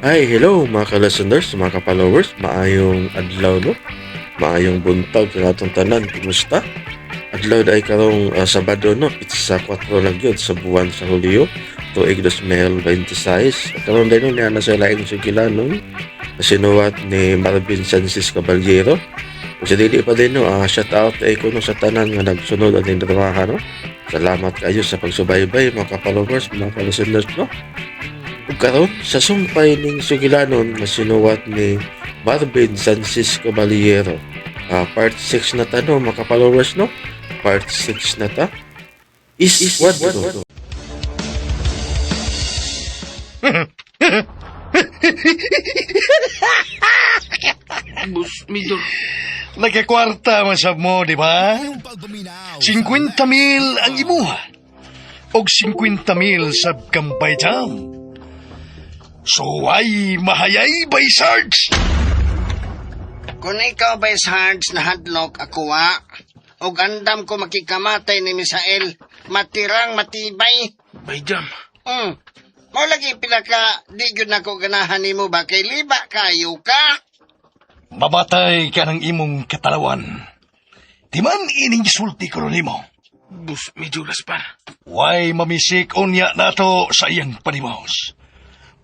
Hi, hello mga ka-listeners, mga ka-followers, maayong adlaw, no? Maayong buntag sa atong tanan, kumusta? Adlaw ay karong Sabado, no, pitsa 4 lang yun sa buwan sa Hulyo, tuig 2026. Karon din, no, niya na sa laing sugilanon, sinuwat ni Marvin Sanchez Caballero. Kung sa dili pa din, no, shout out ay ko, no, sa tanan nga nagsunod aning dramaha, no. Salamat kayo sa pagsubaybay, mga ka-followers, mga ka-listeners, no. Ug karon sa sumpay ning sugilanon nga sinuwat ni Marvin Sanchez Caballero. Part 6 na ta, no, mga ka-followers, no? Part 6 na ta. Iswadro. Bus, Midor. Nagkakwarta man sab mo, di ba? 50 mil ang imuha. Og 50 mil sab kampay jam. So ay mahayay by Sarge. Kung ikaw ba Sarge na hadlok ako wa, og andam ko makikamatay ni Misael, matirang matibay. Bay jam. Mao lagi pila ka, di gyud nako ganahan nimo ba kay liba kayo ka. Mamatay ka ng imong katalawan. Di man ining gisulti ko nimo. Bus, medyo Gaspar. Way mamisik unya nato sa iyang panimaos.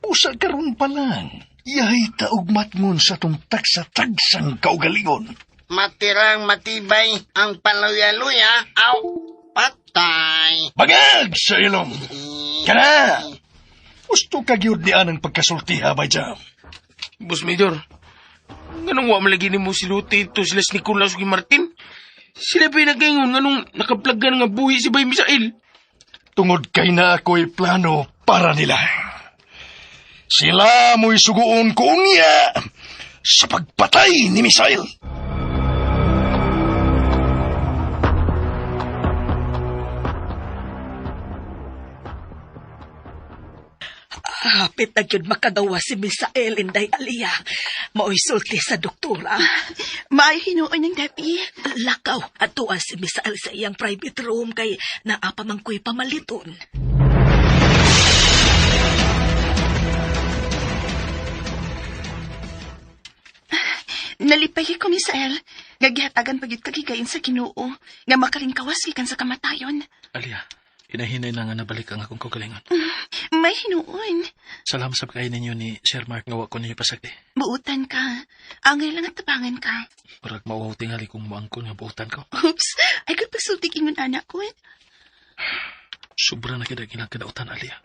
Usa karon pa lang. Iyahay taog matngon sa tong tagsa-tagsang kaugalingon. Matirang matibay ang paluya-luya, aw, patay. Bagag sa ilong! Kana! Gusto ka gyud ni anang pagkasultiha, bay jam. Bus, Midor. Nganong wa man lagi nimo si Lute ito sila si Nicolas ug Martin? Sila pa'y nagaingon nganong nakaplagan nga buhi si Bay Misael. Tungod kay na ako'y plano para nila. Sila mo'y suguon ko niya sa pagpatay ni Misael. Hapit na gyud makagawa si Misael Inday Alia. Maoy sulti sa doktora. Maayo hinuon ng Debbie. Lakaw at tuwa si Misael sa iyang private room kay naa pa man ko'y pamaliton. Nalipay ko, Misael. Nga gihatagan pa gyud kagigayon sa Ginoo nga makalingkawas gikan sa kamatayon. Alia, hinahinay na nga nabalik ang akong kaugalingon. May hinuon. Salamat sa pagkain ninyo ni Sir Mark nga wa ko ninyo pasagdi. Buutan ka. Angay lang at tabangan ka. Murag mauwaw tingali kung muangkon nga buutan ko. Oops, ay kung pagsultig ingon anak ko. Sobra na kita ilang kadautan, Alia.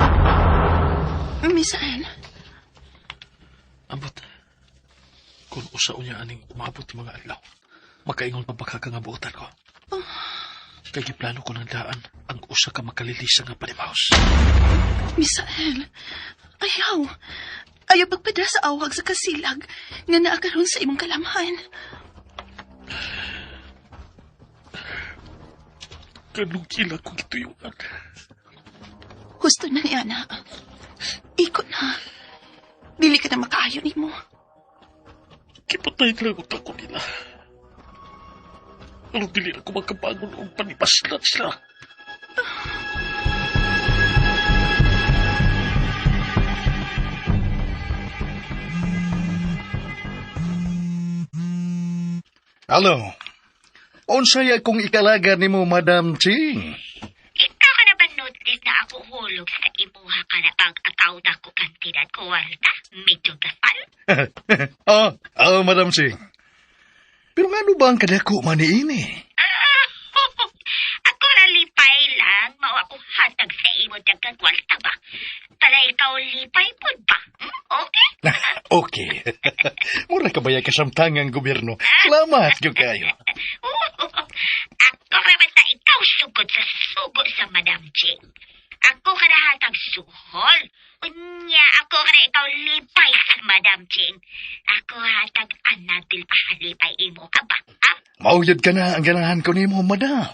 Misael, Ambot, kung usa unya aning umabot yung mga adlaw, makaingon pa baka ka nga buutan ko. Kay giplano ko ng daan ang usa ka makalilisa nga panimaos. Misael, ayaw. Ayaw pagpadra sa awag sa kasilag nga naa karon sa imong kalamhan. Kanong ila kong gituyuan. Husto na ni ana. Iko na. Dili ka na makaayo nimo. Kipatay na lang utak ko nila. Ano dili na ko makabangon og panibaslan sila. Hello. Unsay akong ikalaga nimo, Madam Ching? Ikaw ka na ba notice na ako hulog sa imuha ka na pag-akaw na ko kantidad kwarta? Medyo gasal? Oh, Madam Ching. Pero ngano ba ang kadako man niini? Ako na lipay lang, mao ako hatag sa imo daghang kwarta ba? Para ikaw lipay pod ba? Hmm? Okay? Okay. Mura ka ba kasamtangang gobyerno? Salamat gyud kayo. Ako naman sa ikaw sugod sa sugo sa Madam Jing. Ako ka na hatag suhol. Unya, ako ka na ikaw lipay sa Madam Jing. Ako hatag anabil pahalipay imo ka ba? Ha? Mauyod ka na ang ganahan ko nimo, Madam.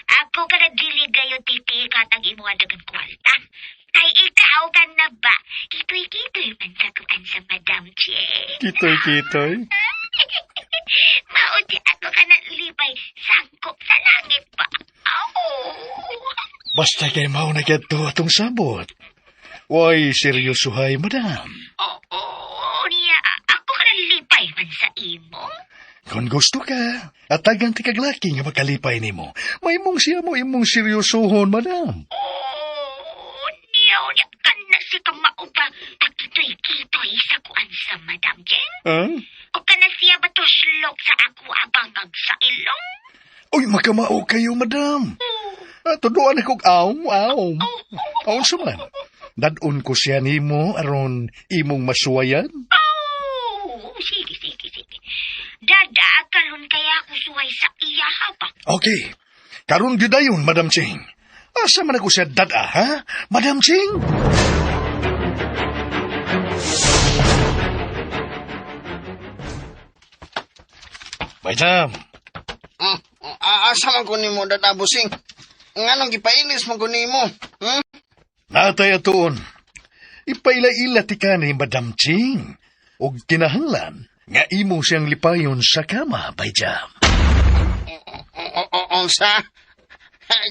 Ako ka na dili gayo titi katag imo ang dagang kwarta. Kay ikaw ka na ba? Kitoy-kitoy man sa kuan sa Madam Jing. Kitoy-kitoy. Mao di ako ka na lipay sangkop sa langit pa. Aw! Basta kay mao na gyud to atong sabot. Way, seryosohay, madam. Oo, niya, ako ka nalipay man sa imo. Kung gusto ka, at tagang tikaglaki nga makalipay nimo, may mong siya mo imong seryosohon, madam. Oo, niya, niya, ka na si kamaupa, pagkitoy-kitoy sa kuan sa Madam Jeng. Ah? O ka na siya ba tuslok sa ako abangag sa ilong? Uy, makamao kayo, madam. Ah, tuduan akong aw, aw. Aw, sa man. Dadun ko siya nimo aron imong masuwayan. Oh, sige, sige, sige. Dada, karon kaya ako suway sa iya ba? Okay. Karon gyud dayon, Madam Ching. Asa man ako siya dada, ha? Madam Ching? Madam, Asa man ko nimo dada busing? Nganong gipainis man ko nimo? Hmm? natay atuon. Ipaila-ila ti ka ni Madam Ching. Og kinahanglan nga imo siyang lipayon sa kama, Bayjam. Unsa?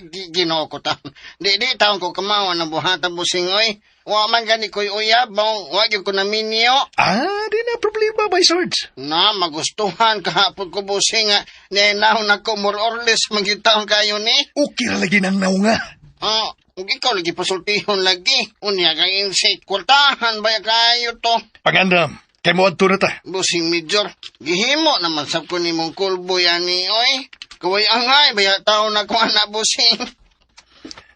Ginoo ko taon. Di taon ko kamawa na buhata busing oy. Wa man gani ko'y uyab, mao wa gyud ko naminyo. Ah, di na problema, Bay Sarge. Na, magustuhan kahapon ko busing nga. Ninaw na ko more or less magitaon kayo ni. Okay ra lagi nang naunga. Ah, ug ikaw lagi pasultihon lagi. Unya kay insect, kwartahan ba kayo to? Pagandam, kay mo adto na ta. Busing major, gihimo naman sab ko nimong kulboy ani oy. Kaway angay baya taon na ko anak busing.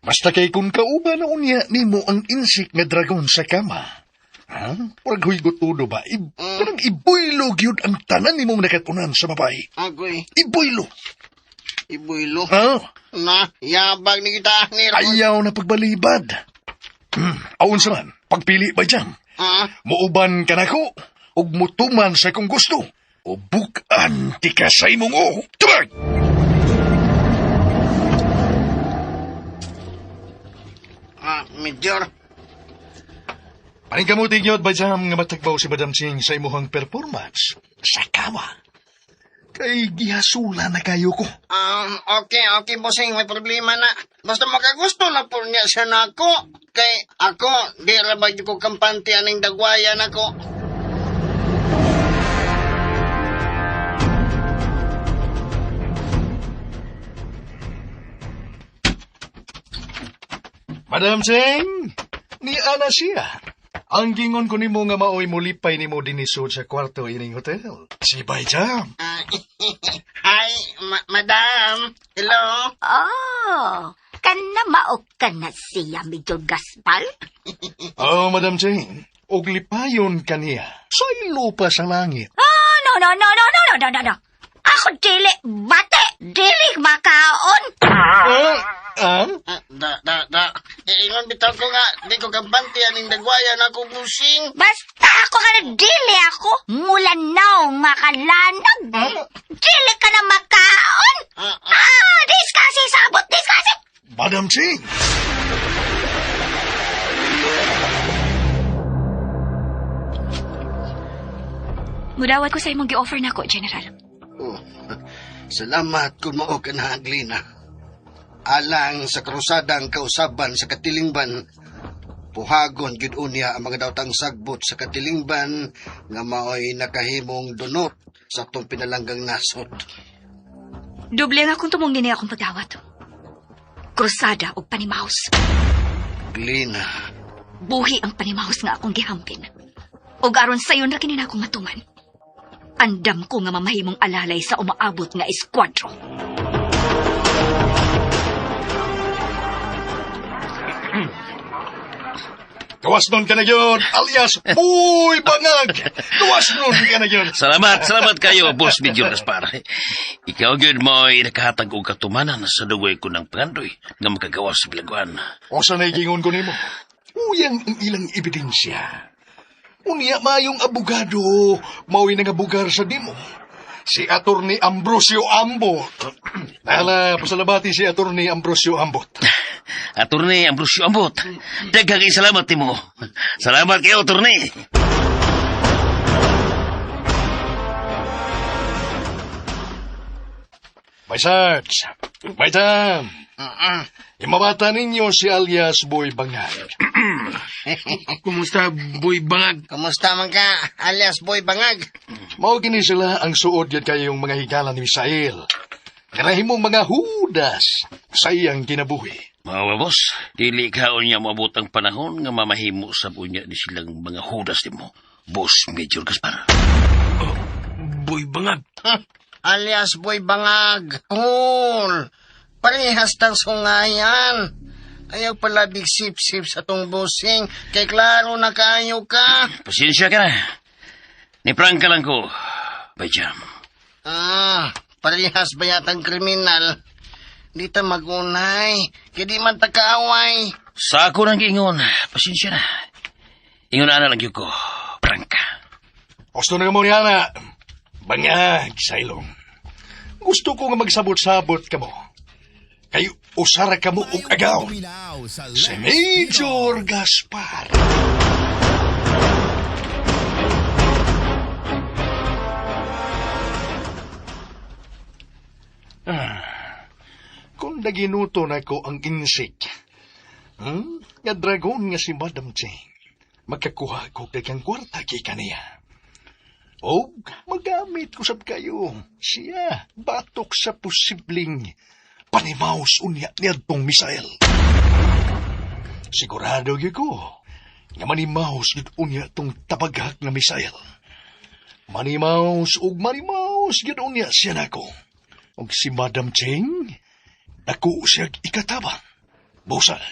Basta kay kung kauban na unya nimo ang insik nga dragon sa kama. Ha? Murag huygotudo ba? Parang ibuylo gyud ang tanan nimong nakatunan sa babae. Agoy, Ibuylo. ibuylo. Ha? Na, yabag ni kita ni Ron. Ayaw na pagbalibad. Aon sa man, pagpili ba dyan? Ah, Muuban ka nako, ug mutuman sa kong gusto. O bukan ti ka sa imong o. Tubag! major. Paningkamuti gyud ba jam nga matagbaw si Madam Ching sa imuhang performance sa kama. Kay gihasula na kayo ko. Okay, okay, busing, may problema na. Basta makagusto na po niya siya na ako. Kay ako, di ra ba ko kampante aning dagwayan ako. Madam Ching, ni ana siya. Ang gingon ko nimo nga maoy mulipay nimo dinisod sa kwarto ining hotel. Si Bay Jam. Ah, hi, madam. Hello. Oh, kana mao ka na siya, Major Gaspar? Oh, Madam Ching, og lipayon kaniya. Sa lupa sa langit. Oh, no, no, no, no, no, no, no, no, no. Ako dili, bate, dili makaon. Ah? Ah? Ah, da, da, da. Ingon bitaw ko nga, di ko kampante aning dagwayan ako, busing. Basta ako ka na dili ako, mula naw makalanag. Dili ka na makaon. Ah, ah. Ah, dis kasi sabot, dis kasi. Madam Ching! Mudawat ko sa imong gi-offer nako, General. Oh, salamat kung mao ka na, Aglina. Alang sa krusadang kausaban sa katilingban, puhagon gyud unya ang mga daotang sagbot sa katilingban nga maoy nakahimong dunot sa atong pinalanggang nasod. Doble nga kung tumong ni akong pagdawat. Krusada og panimaus. Glina, Buhi ang panimaus nga akong gihampin. Og aron sayon ra kini na akong matuman. Andam ko nga mamahimong alalay sa umaabot nga eskwatro. Gawas nun ka na yun, alias Uy Bangag! Gawas nun ka na yun. Salamat, salamat kayo, Boss Major Gaspar. Ikaw gyud mo ay nakahatag og katumanan sa dugoy ko ng pangandoy nga makagawa sa bilangguan. O sa naigingon ko nimo, uyang ang ilang ebidensya. Unya mayong abogado, mao'y nangabugar sa dimo. Si Attorney Ambrosio Ambot. Nala, pasalabati si Attorney Ambrosio Ambot. Attorney Ambrosio Ambot, daghang kay salamat nimo. Salamat kayo, Attorney. May Sarge, may Tam. Imabata ninyo si alias Boy Bangag. Kumusta, Boy Bangag? Kumusta man ka, alias Boy Bangag? Mao gini sila ang suod yun kayong mga higala ni Misael. Kanahimong mga hudas sa iyang kinabuhi. Mga boss, dili ka unya moabot ang panahon nga mamahimo sa unya ni silang mga hudas nimo. Boss Major Gaspar. Oh, Boy Bangag. Alias Boy Bangag. Cool. Parehas tang sungayan. Ayaw pala big sip-sip sa tong busing. Kay klaro na kayo ka. Pasensya ka na. Ni prangka lang ko. Bayjam. Ah, parehas ba yatang kriminal? Di ta magunay. Kaya di man ta kaaway. Sa ako nang giingon, pasensya na. Ingon na lang gyud ko. Prangka. Gusto na mo niya na. Bangag sa ilong. Gusto ko nga magsabot-sabot ka mo. Kay usara ka mo og agaw. Si Major Gaspar. Ah, kung naginuto na ko ang insik, Nga dragon nga si Madam Cheng, magkakuha ko kay kang kwarta kay kaniya. O, magamit ko sab kayo. Siya, batok sa posibleng panimaus unya niadtong misael. Sigurado gyud ko nga manimaus gyud unya tong tabaghak na misael. Manimaus ug manimaus gyud unya siya nako. Og si Madam Cheng, dako siya ikatabang. Busa,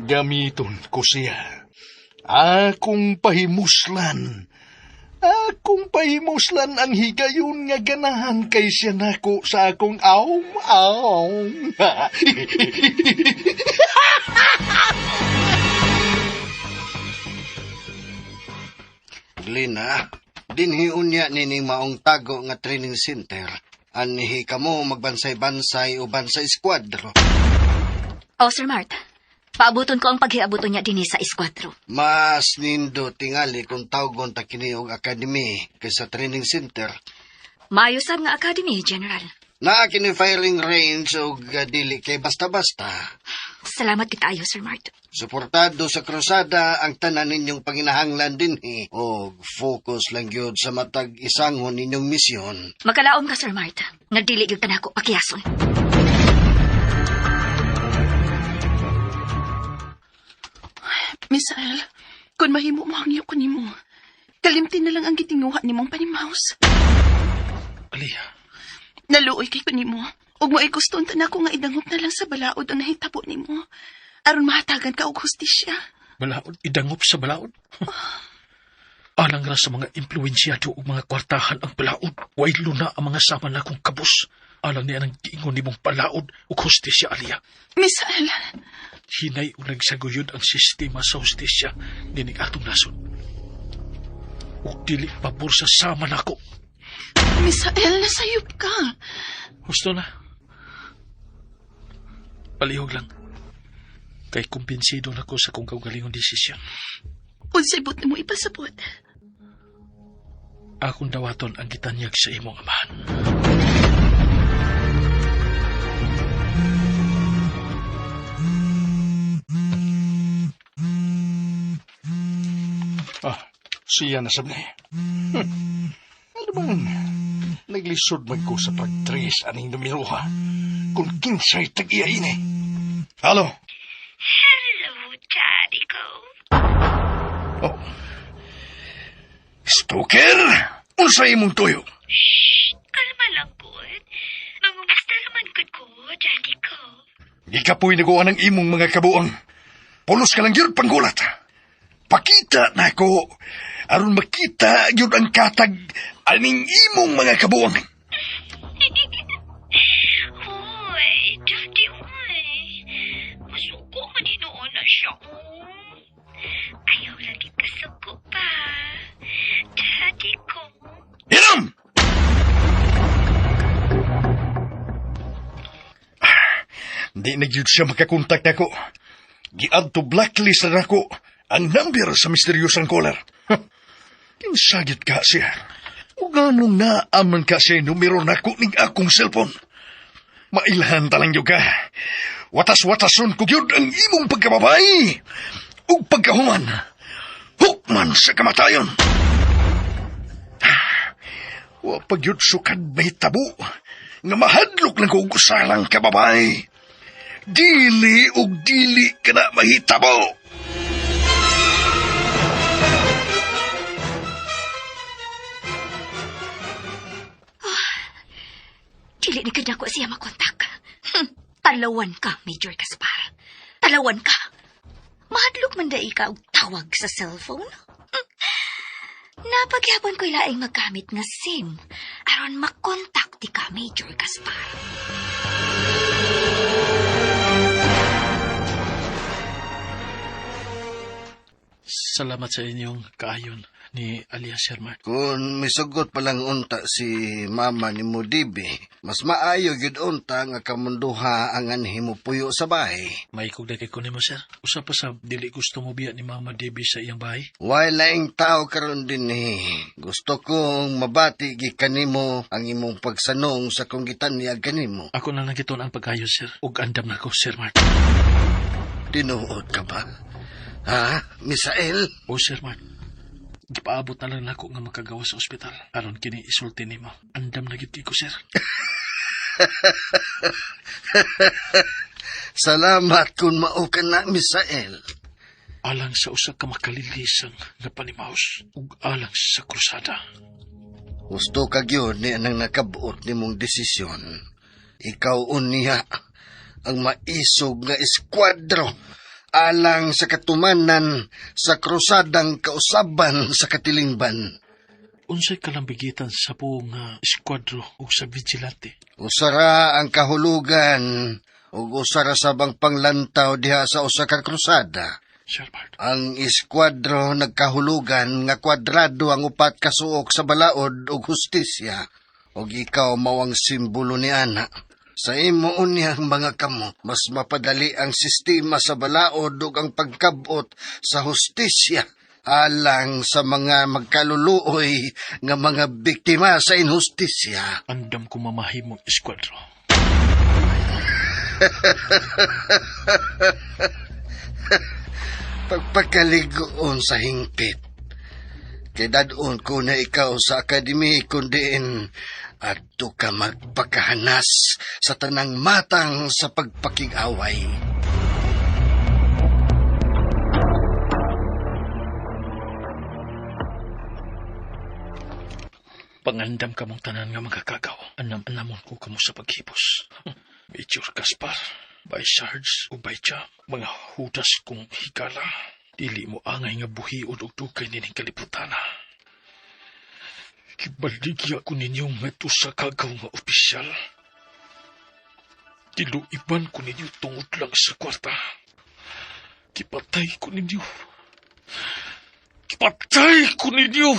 gamiton ko siya. Akong pahimuslan. Akong pahimuslan ang higayon nga ganahan kay siya nako sa akong aom-aom. Lina, dinhi unya nining maong tago nga training center. Anhi kamo magbansay-bansay uban sa eskwadro. Oh, Sir Mart, paabuton ko ang paghiabuton niya dinhi sa eskwatro. Mas nindo tingali kung tawgon ta kini og academy kaysa training center. Maayo sab nga academy, General. Naa kini firing range og dili kay basta-basta. Salamat kitayo, Sir Mart. Suportado sa krusada ang tanan ninyong panginahanglan dinhi og focus lang gyud sa matag isangon ninyong misyon. Makalaom ka, Sir Mart, nga dili gyud tanako pakiyason. Misael, kung mahimo mo ang ko nimo, kalimti na lang ang gitinguha nimong panimaus. Aliyah, Naluoy kay ko nimo. Ug mo'y gusto unta nako nga idangop na lang sa balaod ang nahitabo nimo. Aron mahatagan ka og hustisya. Balaod, idangop sa balaod. Alang ra sa mga impluensyado ug mga kwartahan ang balaod. Way luna ang mga sama na kong kabus. Alang niya ang giingon nimong balaod ug hustisya, Aliyah. Misael, Hinay ug nagsaguyod ang sistema sa hustisya nining atong nasod. Ug dili pabor sa sama nako. Misael, nasayop ka. Husto na. Palihog lang. Kay kumbinsido na ko sa kong kaugalingong desisyon. Unsay but nimo ipasabot. Akong dawaton ang gitanyag sa imong amahan. Ah, siya na sab ni. Ano bang naglisod man ko sa pag-trace aning numero ha? Kung kinsay tag-iya ini. Halo? Hello, Daddy ko. Oh. Stoker? Unsa imong tuyo? Shh, kalma lang, good. Mangumusta naman gud ko, Daddy ko. Gikapoy naguan ang imong mga kabuang. Pulos ka lang yun panggulat. Pakita na ko aron makita yun ang katag aning imong mga kabuang. Hoy, Daddy, hoy. Masuko man noon na siya. Oh. Ayaw lagi kasuko pa. Daddy ko. Inom! Di na gyud siya makakontak nako. Gi-add to blacklist na nako ang number sa misteryosang caller. Kinsagit ka siya. O ganong naaman ka siya numero nako ning akong cellphone. Mailhan talang yun ka. Watas-watason ko gyud ang imong pagkababay ug pagkahuman. Hukman sa kamatayon. Wa pa gyud sukad mahitabo nga mahadlok lang ko og usa lang ka babae. Dili ug dili ka na mahitabo. Dili ni kadako siya makontak. Talawan ka, Major Gaspar. Talawan ka. Mahadlok man dai ka og tawag sa cellphone. Napagyapon ko'y laing magamit nga SIM aron makontak di ka, Major Gaspar. Salamat sa inyong kaayon ni alias Sir Mark. Kung misugot pa lang unta si mama ni mo Dibi, mas maayo gyud unta nga kamunduha ang anhi mo puyo sa bahay. Maikog na kay ko nimo, sir. Usa pa sa dili gusto mo biya ni Mama Debbie sa iyang bahay. Way laing tao karon din eh. Gusto kong mabati gikan nimo ang imong pagsanong sa kong gitanyag kanimo. Ako na lang giton ang pag-ayo, sir. Ug andam na ko, Sir Mark. Tinuod ka ba? Ha, Misael? O, Sir Mark. Gipaabot na lang nako nga makagawa sa ospital. Aron kini isulti nimo. Andam na gid ko, sir. Salamat kung mao ka na, Misael. Alang sa usa ka makalilisang nga panimaos ug alang sa krusada. Gusto ka gyud ni anang nakabuot nimong desisyon. Ikaw unya ang maisog nga eskuadro alang sa katumanan sa krusadang kausaban sa katilingban. Unsay kalambigitan sa buong nga eskuadro ug sa vigilante? Usara ang kahulugan ug usara sa bang panglantaw diha sa usa ka krusada. Sir Mark. Ang eskuadro nagkahulugan nga kwadrado ang upat kasuok sa balaod ug hustisya ug ikaw mao ang simbolo ni ana. Sa imo unyang mga kamot, mas mapadali ang sistema sa balaod ug ang pagkabot sa hustisya alang sa mga magkaluluoy nga mga biktima sa inhustisya. Andam ko mamahimong eskuadro. Pagpakaligoon sa hingpit. Kay dadon ko na ikaw sa akademi kundiin adto ka magpakahanas sa tanang matang sa pagpakig-away. Pangandam ka mong tanan nga magkakagaw. Anam-anamon ko kamo sa paghipos. Major Gaspar, by Sarge o by Jam, mga hudas kong higala. Dili mo angay nga buhiod og dugay nining kalibutana. Gibaligya ko ninyong ngadto sa kagaw nga opisyal. Tiluiban ko ninyo tungod lang sa kwarta. Gipatay ko ninyo. Gipatay ko ninyo!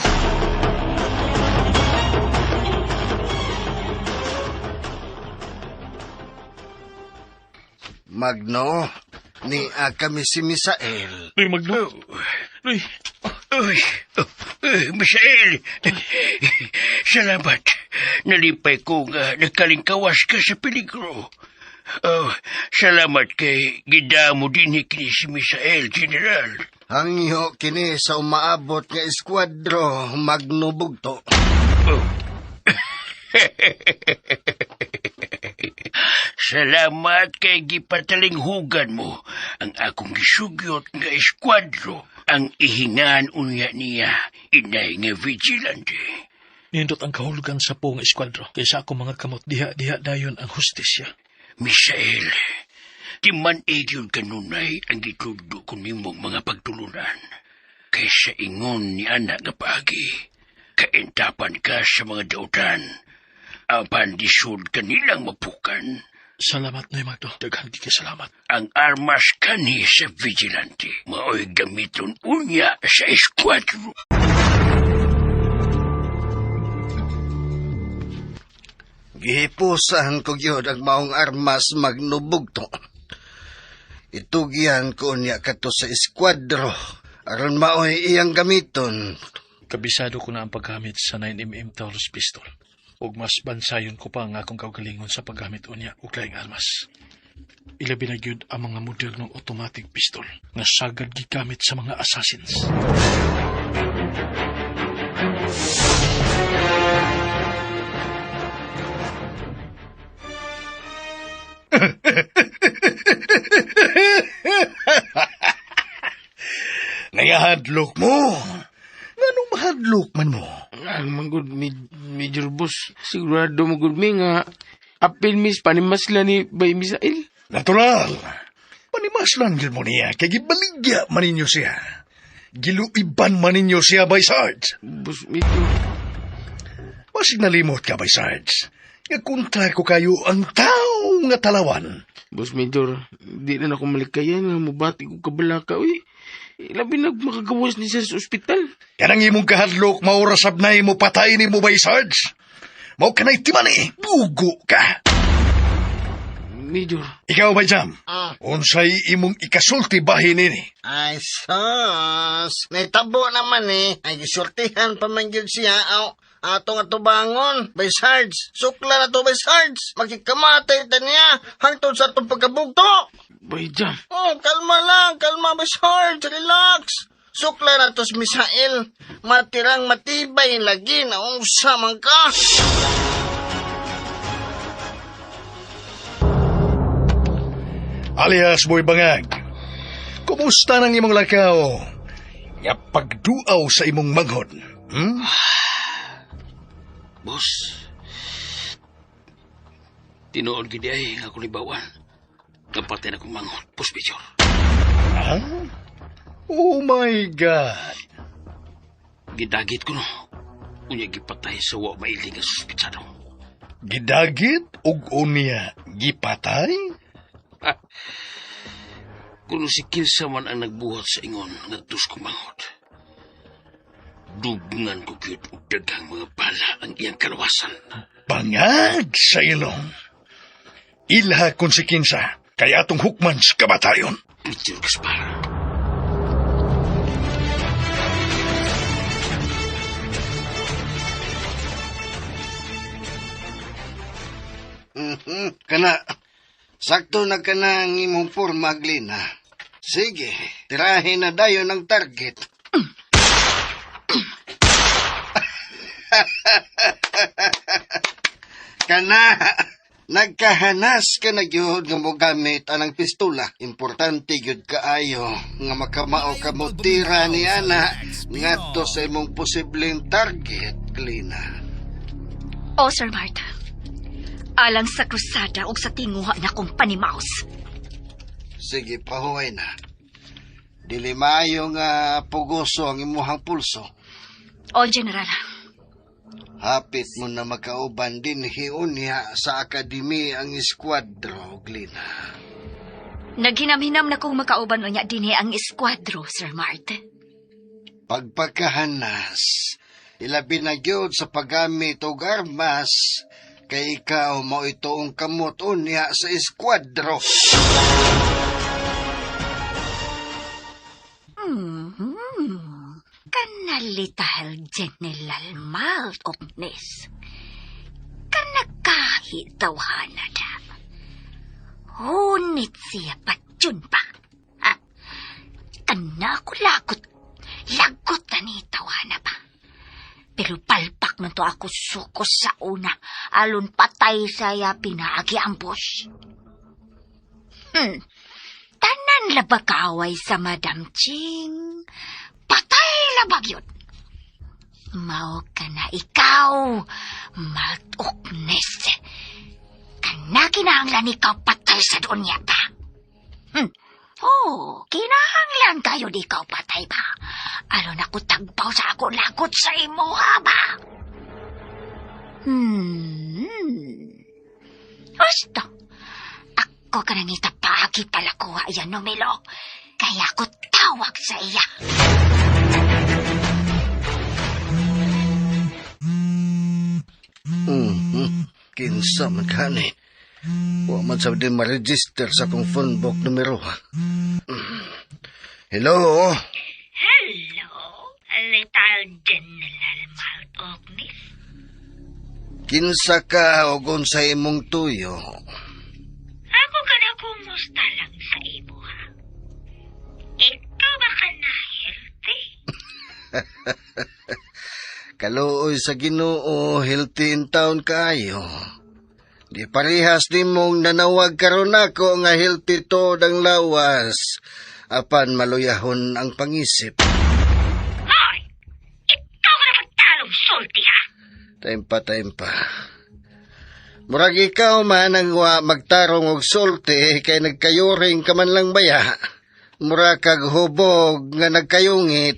Magno, ni kami si Misael. Luy, Magno. Luy. Uy, Misael, salamat. Nalipay ko nga nagkalingkawas ka sa peligro. Oh, salamat kay gidamo din kini si Misael, General. Hangyo kini sa umaabot nga eskuadro Magno Bugto. Oh. Salamat kay gipatalinghugan mo ang akong gisugyot nga eskuadro ang ihingan unya niya inay nga vigilante. Nindot ang kahulugan sa buong eskuadro kaysa akong mga kamot diha-diha dayon ang hustisya. Misael, di man egyud kanunay ang gitudlo ko nimong mga pagtulunan. Kaysa ingon ni anak nga paagi, kaintapan ka sa mga dautan, apan disud kanilang mapukan. Salamat, Noy Magno. Daghan gid kay salamat. Ang armas kani sa vigilante, mao'y gamiton unya sa eskuadro. Gihipusan ko gyud ang maong armas Magno Bugto. Itugyan ko niya kato sa eskuadro aron maoy iyang gamiton. Kabisado ko na ang paggamit sa 9mm Taurus pistol. Ug mas bansayon ko pa ang akong kaugalingon sa paggamit unya og laing armas. Ilabi na gyud ang mga modernong automatic pistol nga sagad gigamit sa mga assassins. Nangahadlok mo. Nganong mahadlok man mo? Ang manggod, Major Boss, sigurado mo gud mi nga apil mis panimasla ni Bay Misael. Natural. Panimaslan gyud mo niya kay gibaligya man ninyo siya. Giluiban man ninyo siya, Bay Sarge. Boss Major. Basig nalimot ka, Bay Sarge. Nga kontra ko kayo ang tao nga talawan. Boss Major, di na ako malikayan nga mubati ko kabalaka, uy. Labi na makagawas ni siya sa ospital. Kanang imong kahadlok maurasab na imo patay ni mo, Bay Sarge. Mao kanay timani, bugo ka. Major. Ikaw, Bay Jam, unsay imong ikasulti bahin nini? Ay, sus. Naitabo naman eh. Ay, gisultihan pa man gyud siya. Aw, atong atubangon. Bay Sarge. Sukla na to, Bay Sarge. Magkikamatay ta niya. Hangtod sa atong pagkabugto. Bay Jam. Oh, kalma lang. Kalma, Bay Sarge. Relax. Sukla na to si Misael. Matirang matibay lagi na unsa man ka. Alias Boy Bangag, kumusta nang imong lakaw? Nga pagduaw sa imong manghod. Hmm? Boss, tinuod gid ay nga ako nibawan. Nga patay na kong manghod, Boss Major. Ha? Oh my God! Gidagit ko no. Unya gipatay sa wa mailing nga suspitsado. Gidagit og unya gipatay? Kuno si kinsa man ang nagbuhat sa ingon nga tus kong manghod. Dugngan ko gyud og daghang mga bala ang iyang kalawasan. Bangag sa ilong. Ilha kung si kinsa, kay atong hukman sa kabatayon. Major Gaspar. Kana, sakto na ka na ang imong forma, Glina. Sige, tirahin na dayon ang target. Kana, nagkahanas ka na gyud nga mogamit anang pistola. Importante gyud kaayo nga makamao ka mo tira ni ana ngadto sa imong posibleng target, Glina. O, Sir Marta. Alang sa krusada ug sa tinguha na kong panimaus. Sige, pahuway na. Dili maayo nga pugoso ang imuhang pulso. O, General. Hapit mo na makauban din hiunya sa akademi ang eskuadro, Glina. Naghinam-hinam na kong makauban unya dinhi ang eskuadro, Sir Mart. Pagpakahanas, ilabi na gyud sa paggamit og armas, kay ikaw mao itoong kamot unya sa eskuadro. Kanalitahel General Malt Oknes. Kanakahi tawhana da. Hunit siya patyon pa. Ha? Kanako lagot. Lagot na ni tawhana pa. Pero palpak na to ako suko sa una. Alon patay saya pinaagi ang boss. Tanan labag kaaway sa Madam Ching. Patay labag yun. Mao ka na ikaw, Maltuknes. Kana kinahanglan ikaw patay sa doon yata. Oh, kinahanglan kayo di ikaw patay ba? Aron ako tagpaw sa ako lagot sa imo, ha ba? Basta, ako ka nang itapaagi pala kuha yan, no, Milo. Kaya ako tawag sa iya. Kinsa man kani. Wa man sa din ma-register sa akong phone book numero. Ha? Hello? Hello, Little General Maltoknis. Kinsa ka og unsa imong tuyo? Ako ka na kumusta lang sa imo, ha? Ikaw ba ka na healthy? Kaluoy sa Ginoo, healthy in town kaayo. Di parehas nimong nanawag karon nako nga healthy to ang lawas, apan maluyahon ang pangisip. Hoy! Ikaw ka na pagtalong sulti, ha? Time pa, time pa. Murag ikaw man ang wa magtarong og sulti kay nagkayuring ka man lang baya. Mura kag hubog nga nagkayungit.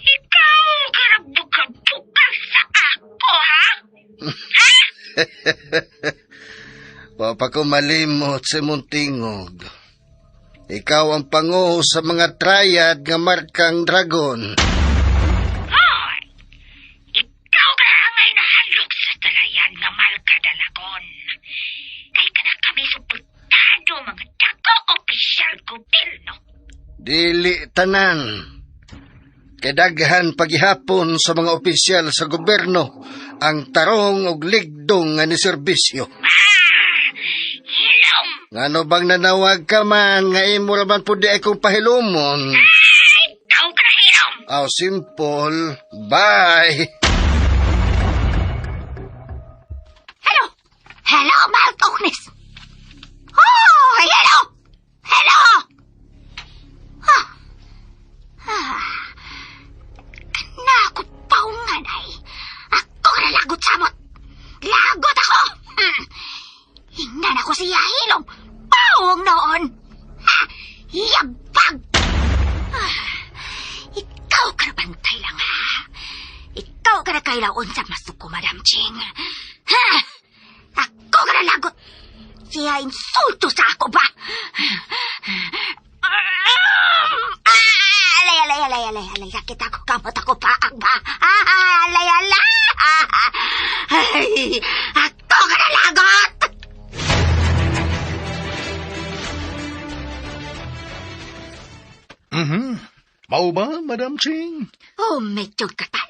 Ikaw ka na bukal-bukal sa ako, ha? Wa pa ko malimot sa imong tingog. Ikaw ang panguho sa mga triad nga markang dragon. Hoy! Ikaw ka na angay nahalok sa talayan nga malkadalagon. Kay ka na kami suportado mga dako opisyal gobyerno. Dili tanan. Kay daghan paghihapon sa mga opisyal sa gobyerno ang tarong og ligdong nga ni serbisyo. Hilom! Ngano bang nanawag ka man nga imo ra man pud di akong pahilumon? Ikaw ka na hilom! Aw, simple. Bye. Hello! Hello, Malt Oknes! Oh, hello! Hello! Ah. Ah. Kana ako paungan ay. Ako ka na lagot samot. Lagot ako! Hingnan ako siya hilom. Paong noon. Ha! Yabag! Ah. Ikaw ka na bantay lang ha. Ikaw ka na kailaon sa masuko, Madam Ching. Ha! Ako ka na lagot. Siya insulto sa ako ba? Ah, alay, alay, alay, alay, alay. Sakit ako, kamot ako, paak ba? Ah, alay, alay. Ay, ako ka na lagot! Mao ba, Madam Ching? Oh, medyo katal.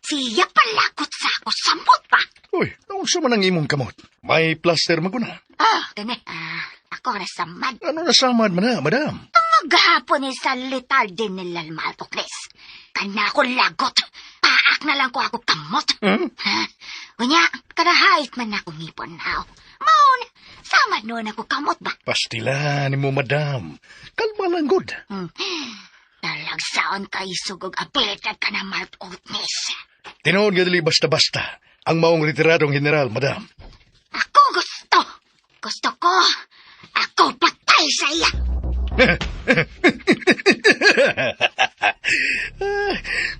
Siya palakot sa ako, samot pa. Uy, unsa man ang imong kamot? May plaster maguna. Ah, gani. Ah, ako na samad. Ano na samad man na, madam? Maghapon ni sa lital din nila Maltokles. Kana ako lagot. Paak na lang ko ako kamot. Hmm? Ha? Unya, kanahait man ako ngipon haw. Maon, sama noon ako kamot ba? Pastila ni mo, madam. Kalma lang, good. Talagsaon kay sugog abilidad ka na Maltokles. Tinuod nga dili basta-basta ang maong retiradong general, madam. Ako gusto. Gusto ko. Ako patay sa iya.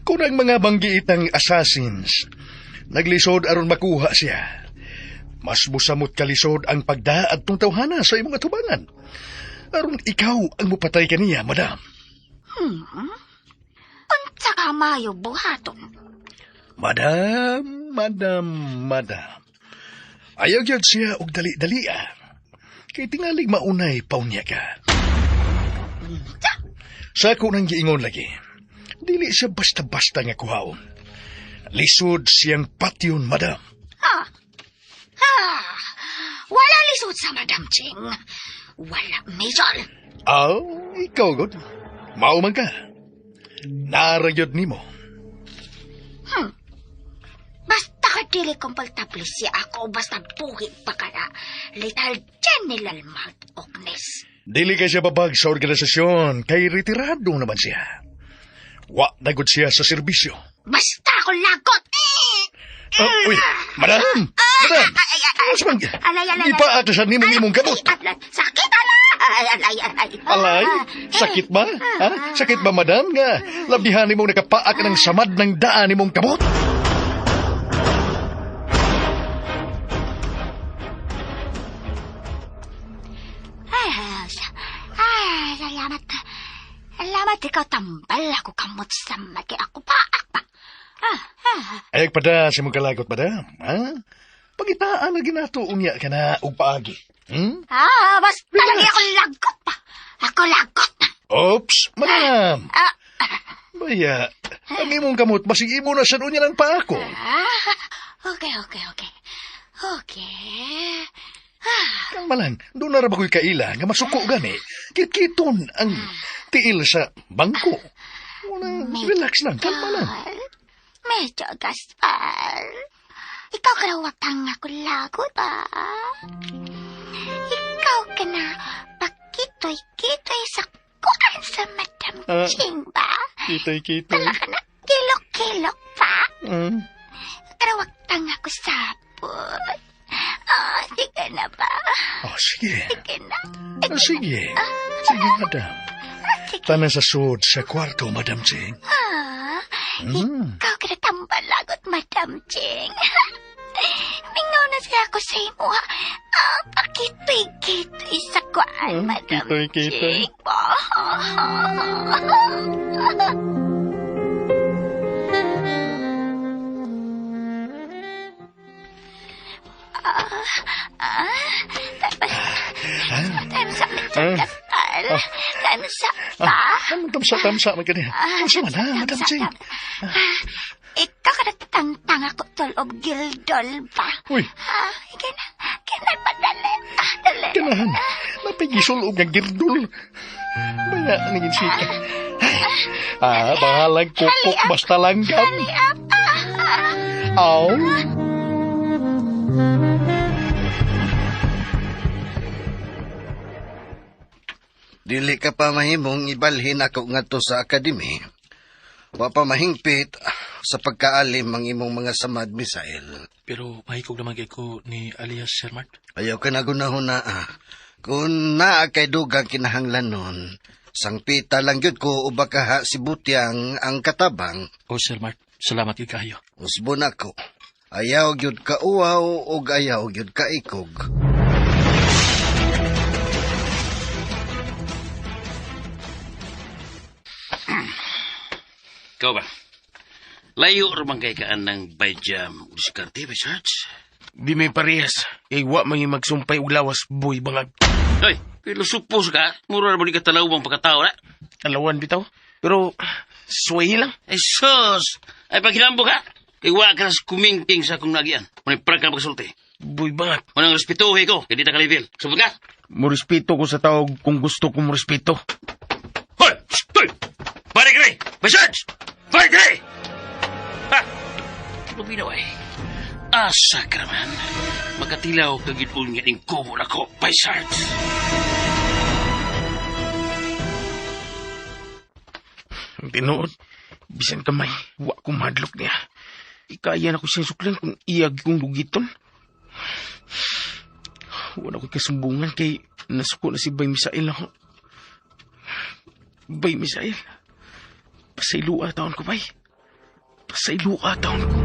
Kung ang mga banggiitang assassins naglisod aron makuha siya, mas musamot kalisod ang pagdaad tong tawhana sa imong atubangan. Aron ikaw ang mupatay kaniya, madam. Unsa ka mayo buhaton? Madam, madam, madam. Ayaw gyud siya og dali-dali ah. Kay tingalig maunay paunya ka. Sa ako nang giingon lagi, dili siya basta-basta nga kuhaon. Lisod siyang patyon, madam. Ha? Ha? Wala lisod sa Madam Ching. Wala, Major. Aw, ikaw god. Mao man ka. Narayod nimo. Basta ka dili komportable siya ako, basta buhi pa ka na. Little General Malt Oknes. Dili kay siya babag sa organisasyon, kay retirado naman siya. Wa nagod siya sa serbisyo. Basta ako lagot! Oh, uy, madam! Madam! Ano man? Alay, alay, alay. Ipaak na siya nimong imong kamot. Alay, sakit, alay! Alay, alay. Alay, sakit ba? Ha? Sakit ba, madam? Nga, labihan nimong nakapaak ng samad ng daan nimong kamot? Ay, salamat. Salamat ikaw tambal ako kamot sa kay ako paak pa. Ayag pada sa mong kalagot, madam. Ha? Pangitaan na ginato unya ka na og paagi. Hmm? Ah, basta lagi ako lagot pa. Ako lagot. Oops, madam. Ah. Baya, ang imong kamot, basig imo na sa unya lang pa ako. Ah, okay, okay, okay. Okay. Kalma lang, doon na ra ba ko'y kaila nga masuko gani. Kitkiton ang tiil sa bangko. Wala, relax lang, kalma lang. Medyo Gaspar. Ikaw ka raw watang ako lagot ba? Ikaw ka na pakitoy-kitoy sa kuan sa Madam Ching ba? Kitoy-kitoy. Tala ka na kilok-kilok pa. Karawak tang ako sapot. Ah, sige na ba? Oh, sige. Sige na. Ah, sige. Sige, madam. Tanan sa sud sa kwarto, Madam Ching. Ah, ikaw ka na tambalagot, Madam Ching. Mingaw na siya ako sa imo, ha. Ah, pakitoy-kitoy sa kuan, Madam kitoy-kitoy. Ching. Tamsa, Gaspar. Tamsa pa. Anong tamsa-tamsa man kaniya? Tamsa man ha, Madam Ching. Ikaw ka nagtangtang ako tol og gildol ba? Uy. Ah, kina, kina pa dali. Ah, dali. Kanahan, napigisol og nga girdol. Baya, nangin sika. Ah, bahalang kukok basta langgam. Aw. Dili ka pa mahimong ibalhin ako ngadto sa akademi. Wa pa mahingpit sa pagkaalim ang imong mga samad, Misael. Pero mahikog naman kay ko ni alias Sir Mart. Ayaw ka na gunahuna. Kung naa kay dugang kinahanglan nun, sangpita lang gyud ko o baka ha si Butyang ang katabang. O Sir Mart, salamat gyud kayo. Usbon ako. Ayaw gyud ka uwaw ug ayaw gyud ka ikog. Ikaw ba? Layo ramang kay kaan ng bayjam o diskarte, bay Sarge. Di may parehas. Kay wa man yung magsumpay og lawas, boy bangag. Hoy, pilosupos ka. Mura na ba ni katalaw bang pagkatao na? Alawan bitaw. Pero, suway lang. Ay, sus! Ay, paghinambo ka! Kay wa ka sa kumingking sa akong nagian. Manay prag ka na pagsulti. Boy bangag. Manang respetuhe ko, kaya di ta kalibel. Sabot ka? Murespeto ko sa tawag kung gusto ko murespeto. Hoy! Hoy! Pare kre! Bay Sarge! Pare kre! Ha! Lubinaw ay. Asa ka naman. Makatilaw kagid unya ning kubo na ko, Bay Sarge. Ang tinuod, bisan kamay, wa ko mahadlok niya. Ikaya na ko siyang suklan kung iyag kong lugiton. Wala ko'y kasumbungan kay nasuko na si Bay Misael ako. Bay Misael, pasaylua taon ko, Bay. Pasaylua taon ko.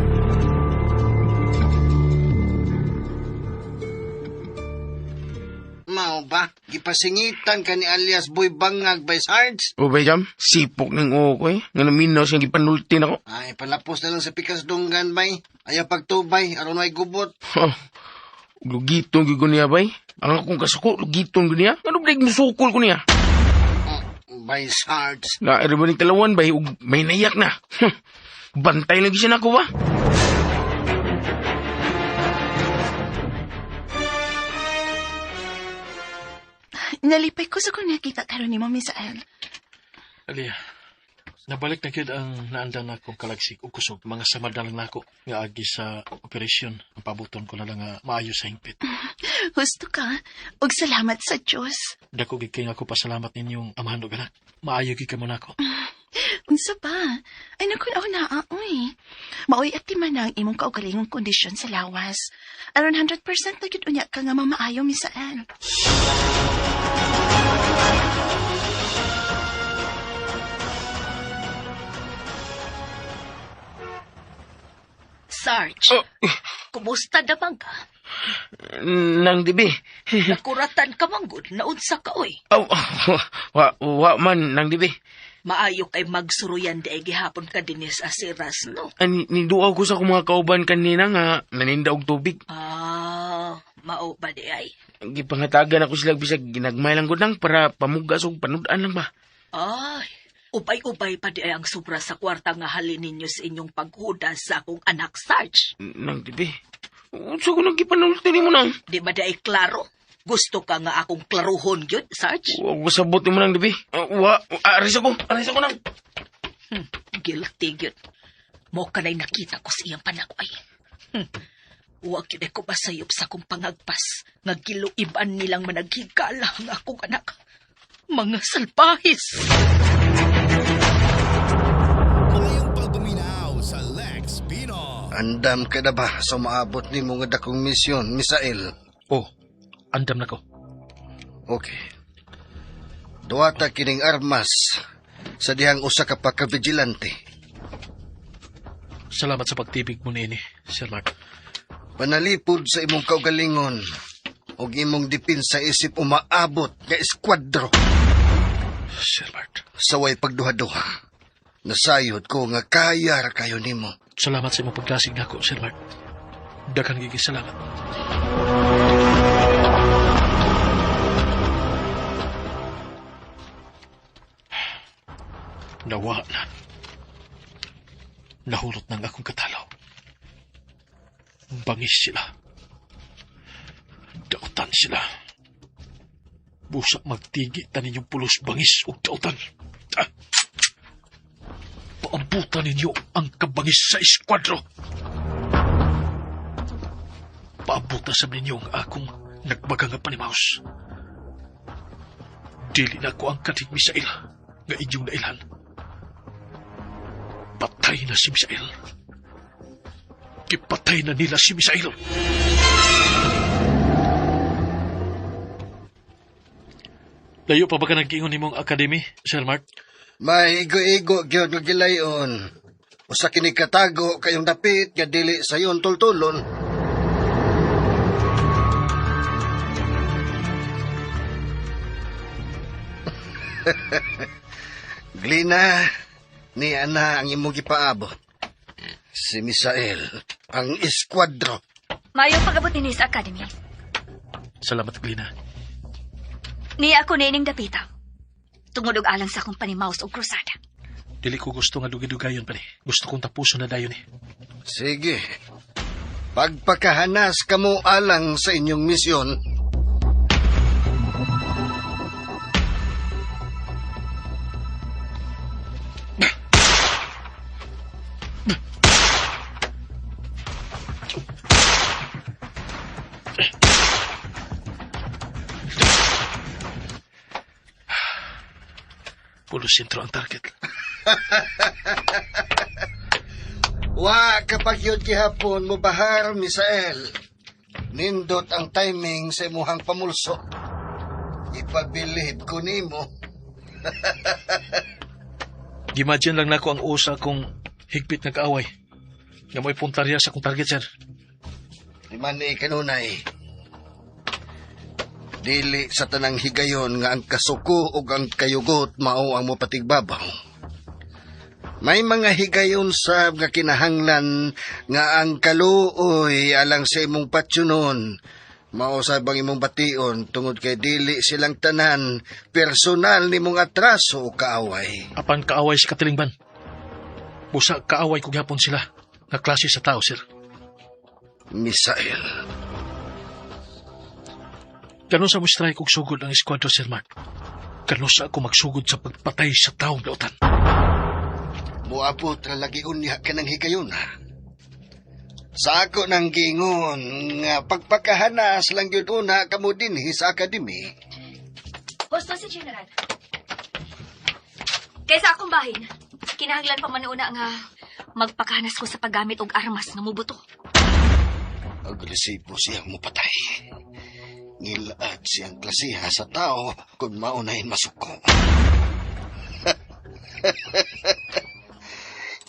Mao ba? Gipasingitan ka ni alias Boy Bangag by Sarge? O, Bay Jam, sipok ng uo ko eh. Nga naminaw siyang gipanultin ako. Ay, palapos na lang sa pikas dunggan, bay. Ayaw pagtubay, aron ay gubot. Oh, lugiton gyud ko niya, Bay. Ang akong kasuko, lugiton ko niya. Ano ba musukol ko niya? By Sarge. Na, ba ni talawan, bay, ug may nayak na. Bantay lagi siya nako ba? Nalipay ko sa kung nakita karon nimo, Misael. Alia, nabalik na gyud ang naandan akong kalagsik ug kusog. Mga samad na lang nako nga agi sa operasyon. Ang pabuton ko na lang nga maayo sa hingpit. Husto ka. Ug salamat sa Dios. Dako gid kay nga ako pasalamat ninyong amahan ug anak. Maayo gid kamo nako. Unsa pa? Ay naku, ako naa, oy. Maoy at man ang imong kaugalingong kondisyon sa lawas. Aron 100% na gyud unya ka nga mamaayo, Misael. Sarge, Oh, kumusta naman ka? Nang dibi. Nakuratan ka manggod, naunsa ka oy. Aw, wa man nang dibi. Maayo kay magsuruyan di ay gihapon ka dinis asiras, no? Ani niduaw ko sa akong mga kauban kanina nga naninda og tubig. Ah, mao ba di ay? Gipangatagan ako sila bisag ginagmay lang gud nang para pamugas og panud-an lang ba. Ay, ubay-ubay pa di ay ang sobra sa kwarta nga halin ninyo sa inyong paghudas sa akong anak, Sarge. Nang dibi. Unsa ko nang gipanulti nimo nang? Di ba dai klaro? Gusto ka nga akong klaruhon gyud, Sarge? Wa ko sabot nimo nang dibi. Wa, aris ako. Aris ako nang. Guilty gyud. Mo kanay nakita ko sa iyang panakway. Wa gyud ko masayop sa akong pangagpas nga giluiban nilang managhigala ang akong anak. Mga salbahis. Mayong pagpaminaw sa Lex Pino. Andam ka na ba sa maabot nimo nga dakong misyon, Misael? Oh, andam na ko. Okay. Duwata kining armas sa dihang usa ka pagka-vigilante. Salamat sa pagtibig mo niini, Sir Mark. Panalipod sa imong kaugalingon ug imong depensa isip umaabot nga eskuadro. Sir Mark. Sa way pagduha-duha. Nasayod ko nga kaya ra kayo nimo. Salamat sa imong paglasig nako, Sir Mark. Daghang gigi salamat. Nawa na. Nahulot ng akong katalaw. Bangis sila. Dautan sila. Busa magtigi ta ninyong pulos bangis ug dautan. Ah! Paambutan ninyo ang kabangis sa eskuadro. Paambutan sa ninyo ang akong nagbaga nga panimaus. Dili na ko ang katig Misael nga inyong nailhan. Patay na si Misael. Gipatay na nila si Misael. Layo pa ba ka nag-ingon nimong academy, Sir Mark? May igo-igo gyud nga gilayon. Usa kini katago kayong dapit nga dili sayon tultulon. Glina, ni ana ang imong gipaabot. Si Misael, ang eskuadro. Mayong pag-abot dinhi sa academy. Salamat, Glina. Niya ako niining dapita. Tungod og alang sa akong panimaus og krusada. Dili ko gusto nga dugi-dugayon pa ni. Gusto kong tapuson na dayon eh. Sige. Pagpakahanas kamo alang sa inyong misyon. Pulo sentro ang target. Wa kapag yun gihapon mo bahar, Misael. Nindot ang timing sa imuhang pamulso. Ipabilib ko nimo. Gimagine lang nako ang usa kong higpit nga kaaway. Nga mo'y puntarya sa akong target, sir. Di man ni kanunay. Dili sa tanang higayon nga ang kasuko ug ang kayugot mao ang mopatigbabaw. May mga higayon sab nga kinahanglan nga ang kaluoy alang sa imong patsunon. Mao sab ang imong bation tungod kay dili silang tanan personal nimong atraso o kaaway. Apan kaaway sa katilingban. Busa kaaway ko gyapon sila nga klase sa tao, sir. Misael. Kano sa mo strike og sugod ang eskuadro, Sir Mark? Kano sa ako magsugod sa pagpatay sa taong dautan? Muabot ra lagi unya ka ng higayon. Sa ako nang gingon nga pagpakahanas lang yun una kamo dinhi sa akademi. Gusto si General. Kaysa akong bahin, kinahanglan pa man una nga magpakahanas ko sa paggamit og armas nga mubuto. Agresibo siyang mupatay. Ngilaad siyang klasiha sa tao kung maunahin masuko.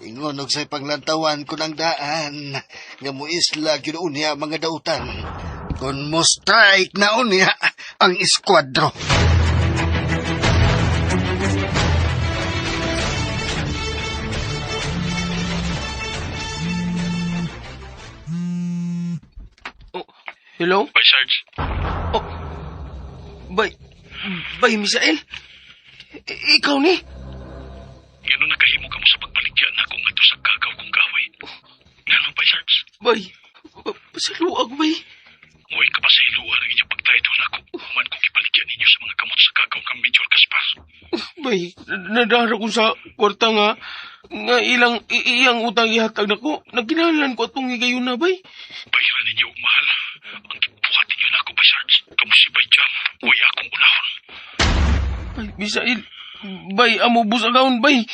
Ingon og say panglantawan kun ang daan nga muisla gyud unya mga dautan. Kun mo strike na unya ang eskuadro. Oh, hello? Bye, Sarge. Oh, bay, Misael? Ikaw ni? Ngano nakahimo ka mo sa pagbaligya na akong adto sa kagaw kong kaaway? Ngano, Bay, Sarge? Bay, Pasayloa ko, bay. Mo'y kapasayloan ang inyong pagtraidor nako. Human kong ibaligyan ninyo sa mga kamot sa kagaw kang Major Gaspar. Bay, nadara ko sa kwarta nga ilang iyang utang ihatag nako. Nagkinahanglan ko atong higayon na, bay. Bayaran ninyo og mahal. Ang gibuhat ninyo nako, Bay Sarge. Kamo si Bay Jam. Way akong unahon. Bay, Misael. Bay, amo bus agaon, bay.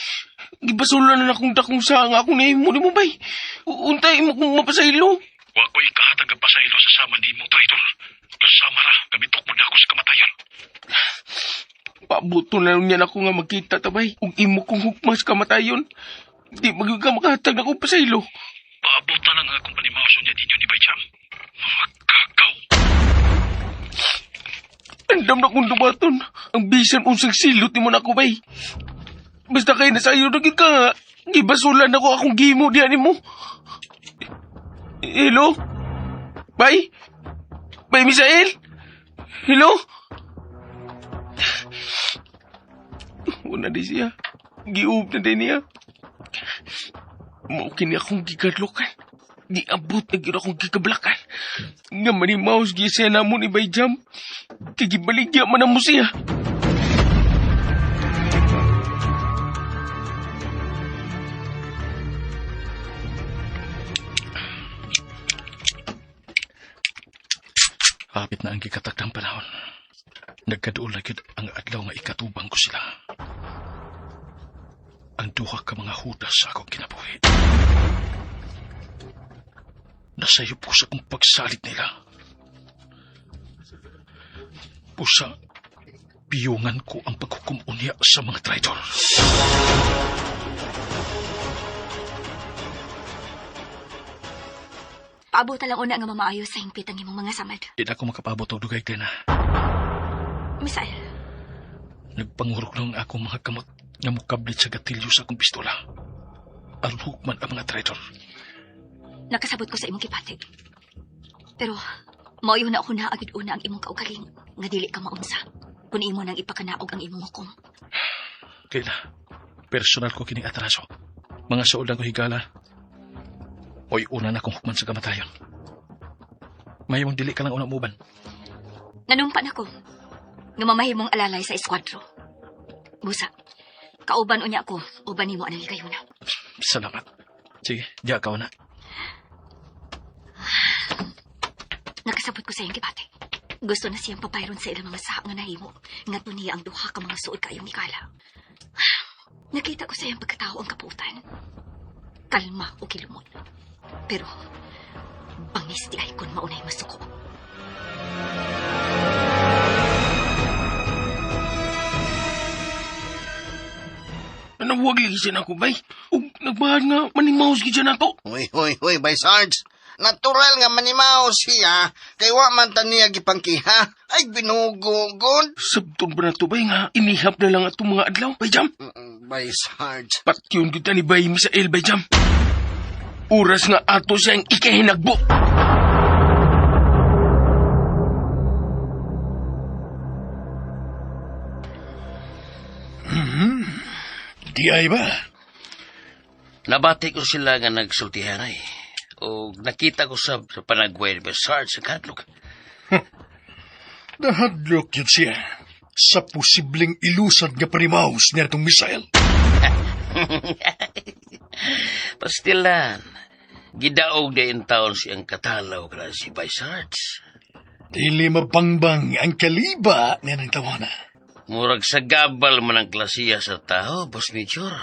Gibasulan na akong dakong sa nga akong nahimo nimo, bay. Untay mo kong mapasaylo. Wa ko'y kahatag ang pasaylo sa sama nimong traidor. Kasama ra, gamitok mo na ako sa kamatayon. Pabuto na lang niyan ako nga magkita, tabay. Ug imo kong hukmas kamatayon. Di magyud ka makahatag na akong pasaylo. Paabutan lang ang akong panimaso niya ninyo ni Bay Jam. Mga kagaw. Andam na kong dumaton. Ang bisan unsang silot nimo na ako, bay. Basta kay nasayo na gyud ka nga. Gibasulan ako akong gimo diyan nimo. Hello? Bay? Bay Misael? Hello? Una di siya. Giub na din niya. Mao kini akong gigadlokan. Giabot na gyud akong gikablakan. Nga manimaos gyud siya namo ni Bay Jam. Kay gibaligya man namo siya. Hapit na ang gikatakdang panahon. Nagkaduol na gyud ang adlaw nga ikatubang ko sila. Ang duha ka mga hudas sa akong kinabuhi. Nasayop ko sa akong pagsalig nila. Pusa, biyungan ko ang paghukom unya sa mga traidor. Paabot lang una nga mamaayo sa hingpit ang imong mga samad. Di na ako makapabot og dugay, Glenna. Misael, Nagpangurok lang akong mga kamot nga mukablit sa gatilyo sa akong pistola. Aron hukman ang mga traidor. Nakasabot ko sa imong gipatig. Pero mao'y na ako na agad una ang imong kaugaling nga dili ka maunsa. Kung imo nang ipakanaog ang imong hukom. Glenna, personal ko kining atraso. Mga suod lang ko higala. Oy, una na akong hukman sa kamatayon. Mahimong dili ka lang una muban. Nanumpan ako nga mamahimong alalay sa eskwatro. Busa, kauban unya ako, uban nimo anang higayuna. Salamat. Sige, diya ka na. Nakasabot ko sa iyong gibati. Gusto na siyang pabayron sa ilang mga sahak nga nahimo. Nga niya ang duha ka mga suod kayong higala. Nakita ko sa iyang pagkatao ang kaputan. Kalma o kilumon. Pero, bangis di ay kun maunay masuko. Nanawag lagi siya nako, bay. Ug nagbahan nga manimaos gid siya nato. Hoy, hoy, hoy, Bay Sarge. Natural nga manimaw siya, kay wa man ta niya gipangkiha. Ay, binugugod. Sabton ba na to, bay, nga inihap na lang atong mga adlaw, Bay Jam? Bay Sarge. Patyon kita ni Bay Misael, Bay Jam. Oras nga ato siyang ikahinagbo. Di ay ba? Nabati ko sila nga nagsultihan ay. O nakita ko sa panagway ni Sarge sa kadlok. Nahadlok yun siya sa posibleng ilusad nga panimaus niya itong missile. Pastilan, gidaog na taon siyang katalaw kana si Bay Sarge. Dili mabangbang ang kaliba niya ng tawana. Murag sa gabal man ang klasiya sa tao, Boss Major.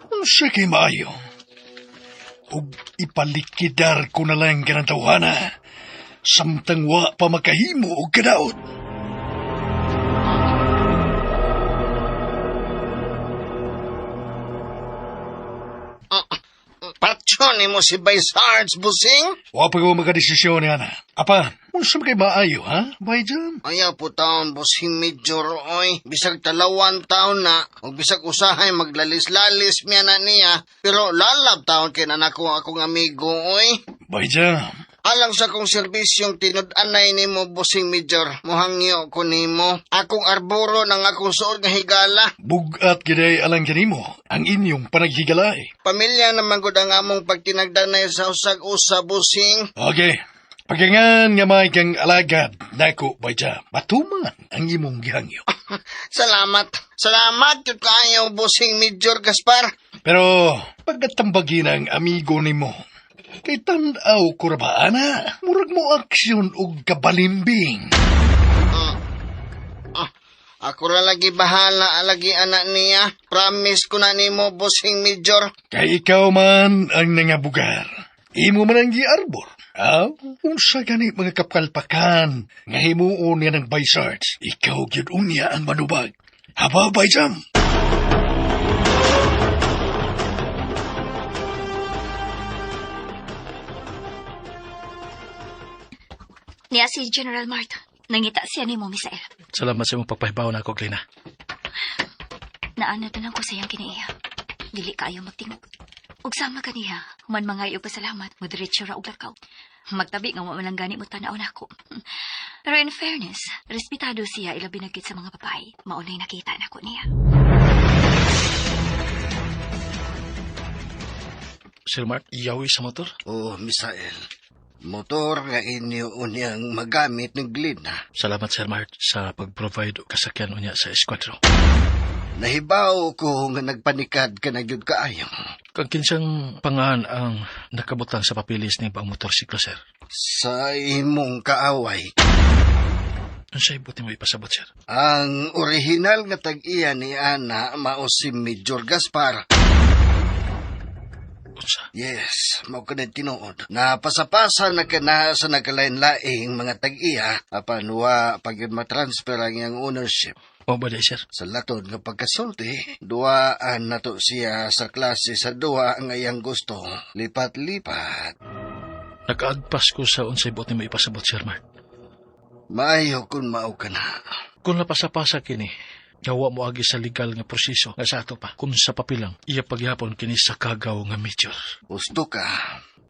Unsa kay maayo? Ug ipalikidar ko na lang kanang tawhana samtang wa pa makahimo og kadaot. Patyon nimo si Bay Sarge, busing? Wa pa ko makadesisyon niya na. Apa, unsa man kay maayo, ha? Bay Jam? Ayaw po taon, busing Major, oy. Bisag talawan taon na, o bisag usahay maglalis-lalis miya na niya. Pero lalab taon kay na nako akong amigo, oy. Bay Jam, Alang sa kong serbisyong tinud-anay nimo, Busing Major, muhangyo ko nimo. Akong arboro ng akong suod nga higala. Bugat giday alang kanimo ang inyong panaghigalay. Pamilya naman gud ang among pagtinagdanay sa usag-usa, Busing. Okay. Pagkangan nga may kang alagad nako Bayjam. Matuman ang imong gihangyo. Salamat. Salamat yun kaayo, Busing Major Gaspar. Pero pagkatambagin ang amigo nimo, kay tan-aw ko ra ba ana? Murag mo aksyon og kabalimbing. Ako ra lagi bahala, lagi anak niya. Promise ko na nimo, Busing Major. Kay ikaw man ang nangabugar. Imo man ang giarbor. Aw, unsa gani mga kapkalpakan nga himuon niya ng Baysarts. Ikaw gyud unya ang manubag. Haba, Bayjam. Niya si General Marta. Nangita siya ni mo, Misael. Salamat sa imong pagpahibaw na ako, Glena. Naanad na lang ko sa iyang kinaiya. Dili kaayo magtingog. Ug sama kaniya, human mga iyo pasalamat, mo diretso ra og lakaw. Magtabi nga wa man lang gani mo tan-aw nako. Pero in fairness, respetado siya ilabi na gyud sa mga babae. Maunay nakita nako niya. Sir Mark, iyawi sa motor? Oh, Misael. Motor nga inyo unyang magamit ng Glina. Salamat, Sir Mark, sa pag-provide og kasakyan unya sa eskwatro. Nahibaw ko nga nagpanikad ka na gyud kaayo. Kag kinsang pangahan ang nakabutang sa papilis ni ang motorsiklo, sir? Sa imong kaaway. Unsay buti mo ipasabot, sir? Ang orihinal nga tag-iya ni Ana mao si Major Gaspar. Unsa? Yes, mao ka na tinuod. Napasapasa na ka na sa nagkalain-laing mga tag-iya apan wa pag yun matransfer ang iyang ownership. O ba di, sir? Sa latod nga pagkasulti, duaan nato siya sa klase sa duwa nga iyang gusto. Lipat-lipat. Nakaagpas ko sa unsay buti mo ipasabot, Sir Mark. Maayo kung mao ka na. Kung napasapasa kini, gawa mo agi sa legal nga proseso nga sa ato pa. Kung sa papilang, iya pagyapon kini sa kagaw nga major. Gusto ka.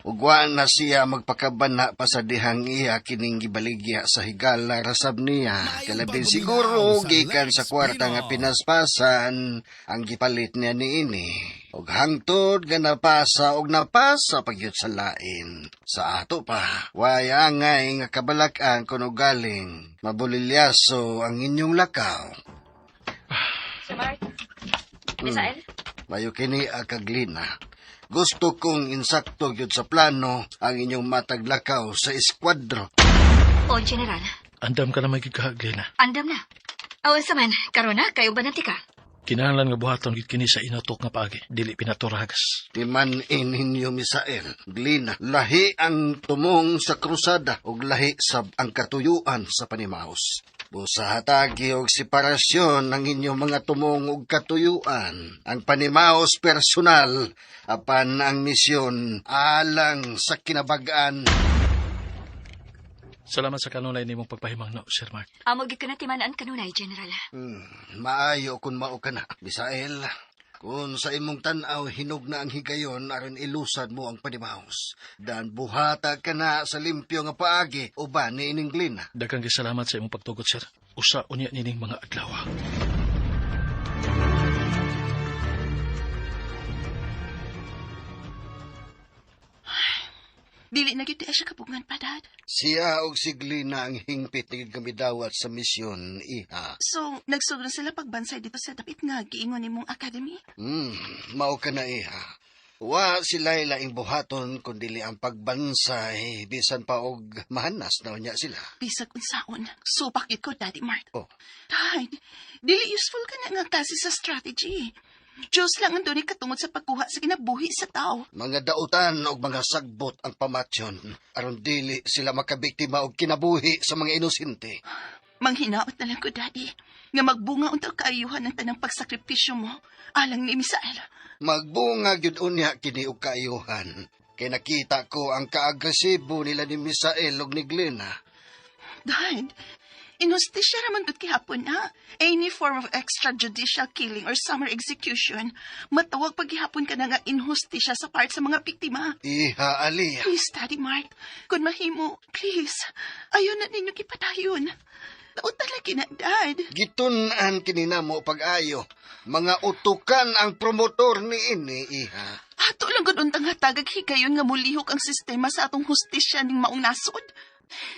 Ugwa na siya magpakabana pa sa dihang iya kining gibaligya sa higala rasab niya. Kalabin siguro gikan sa kwarta nga pinaspasan ang gipalit niya niini. Og hangtod nga napasa og napasa pagyud sa lain. Sa ato pa, way angay nga kabalak-an kuno galing. Mabulilyaso ang inyong lakaw. Sir Mark? Misael? Mayo kini akaglina. Gusto kong insakto gyud sa plano ang inyong mataglakaw sa eskwadro. O, General. Andam ka na may gikaha, Glena. Andam na. Awan sa man, karon na, kayo ba nanti ka? Kinahanglan nga buhaton gid kini sa inutok nga paagi, dili pinaturagas. Timan-in ninyo Misael, Glina, lahi ang tumong sa krusada ug lahi sab ang katuyuan sa panimaos. Busa hatagi og separasyon ang inyong mga tumong ug katuyuan. Ang panimaos personal apan ang misyon alang sa kinabag-an. Salamat sa kanunay nimong pagpahimangno, Sir Mark. Amo gid ka na timan-an kanunay, General. Maayo kung mao ka na, Misael. Kung sa imong tan-aw hinog na ang higayon aron ilusad mo ang panimaos. Dan buhata ka na sa limpyo nga paagi uban ni ining Glina. Daghang salamat sa imong pagtugot, sir. Usa unya nining mga adlaw. Dili na gyud siya kabugngan pa, Dad. Siya og si Glina ang hingpit na gyud kami dawat sa misyon, iha. So, nagsugod sila pagbansay dito sa dapit nga giingon nimong academy? Mao ka na, iha. Wa sila laing buhaton kun dili ang pagbansay bisan pa og mahanas na unya sila. Bisag unsaon, supak gyud ko, Daddy Mart. Oh. Dad, dili useful ka na nga klase sa strategy. Diyos lang ang dunay katungod sa pagkuha sa kinabuhi sa tao. Mga dautan og mga sagbot ang pamatyon aron dili sila makabiktima og kinabuhi sa mga inosente. Manghinaot na lang ko, Daddy, nga magbunga unta kaayuhan ng tanang pagsakripisyo mo alang ni Misael. Magbunga gyud unya kini og kaayuhan. Kay nakita ko ang kaagresibo nila ni Misael og ni Glena. Dad, Inhustisya raman gud gihapon na. Any form of extrajudicial killing or summary execution, matawag paghihapon ka na nga inhustisya sa part sa mga biktima. Iha, Aliyah. Please, Daddy Mark, kung mahimo, please, ayaw na ninyo gipatayon. Daot talaga na, Dad. Gitun-an kini namo pag-ayo. Mga utukan ang promotor ni ini, iha. Ato lang gud untang hatagag higayon nga mulihok ang sistema sa atong hustisya ning maong nasod.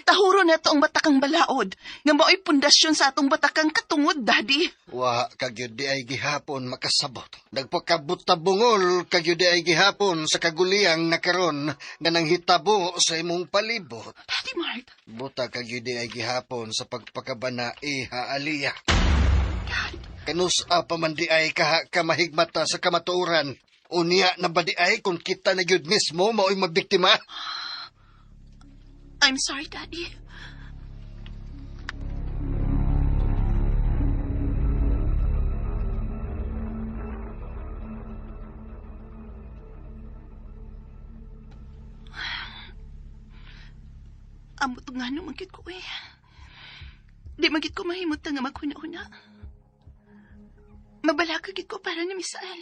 Tahuro na to ang batakang balaod, nga mao'y pundasyon sa atong batakang katungod, Daddy. Wa kagyud di ay gihapon makasabot. Nagpakabutabungol kagyud di ay gihapon sa kaguliyang nakaron nga nanghitabo sa imong palibot. Daddy Mark. Buta kagyud di ay gihapon sa pagpakabana, iha, Aliyah. Dad. Kanusa pa man di ay kaha ka mahigmata sa kamatuoran. Unya na ba di ay kung kita na gyud mismo mao'y mabiktima? I'm sorry, Daddy. Amo to nga nung magkit ko eh. Di magkit ko mahimot nga maghuna-huna. Mabalaka gid ko para ni Misael.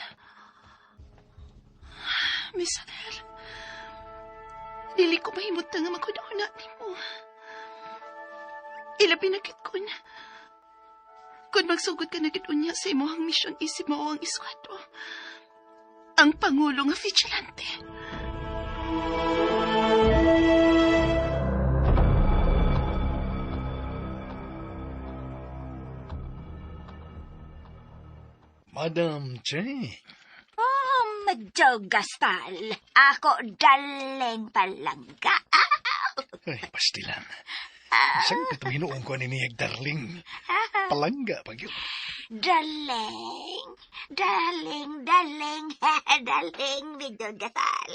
Misael, dili ko mahimot nga maghuna-huna nimo. Ilabi na gid ko na. Kung magsugod ka na gid unya sa imong misyon, isip mo ang iswado. Ang Pangulo nga vigilante. Madam Cheng. Oh, Medyo Gastal. Ako daling palangga. Ay, pastilan. Isang pitong hinuong ko ni niyag, darling. Palangga pag yun. Darling, darling, darling, darling, Medyo Gastal.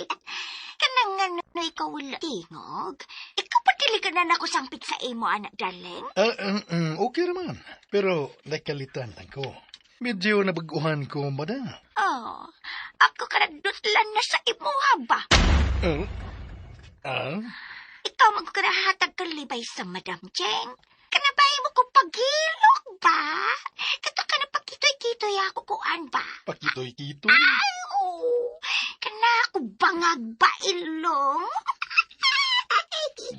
Kanang ano ikaw wala tingog? Ikaw pa dili ka na nako sangpit sa imo, anak, darling? Okay naman. Pero nakalitan lang ko. Medyo nabaguhan ko, madam. Oh, ako ka nagdutlan na sa imuha ba? Ikaw magkarahatag kalibay sa Madam Cheng. Kanabay mo ko pagilok ba? Kato ka na pakitoy-kitoy ako kuan ba? Pakitoy-kitoy? Ay, oo. Kana ako bangag ba ilong?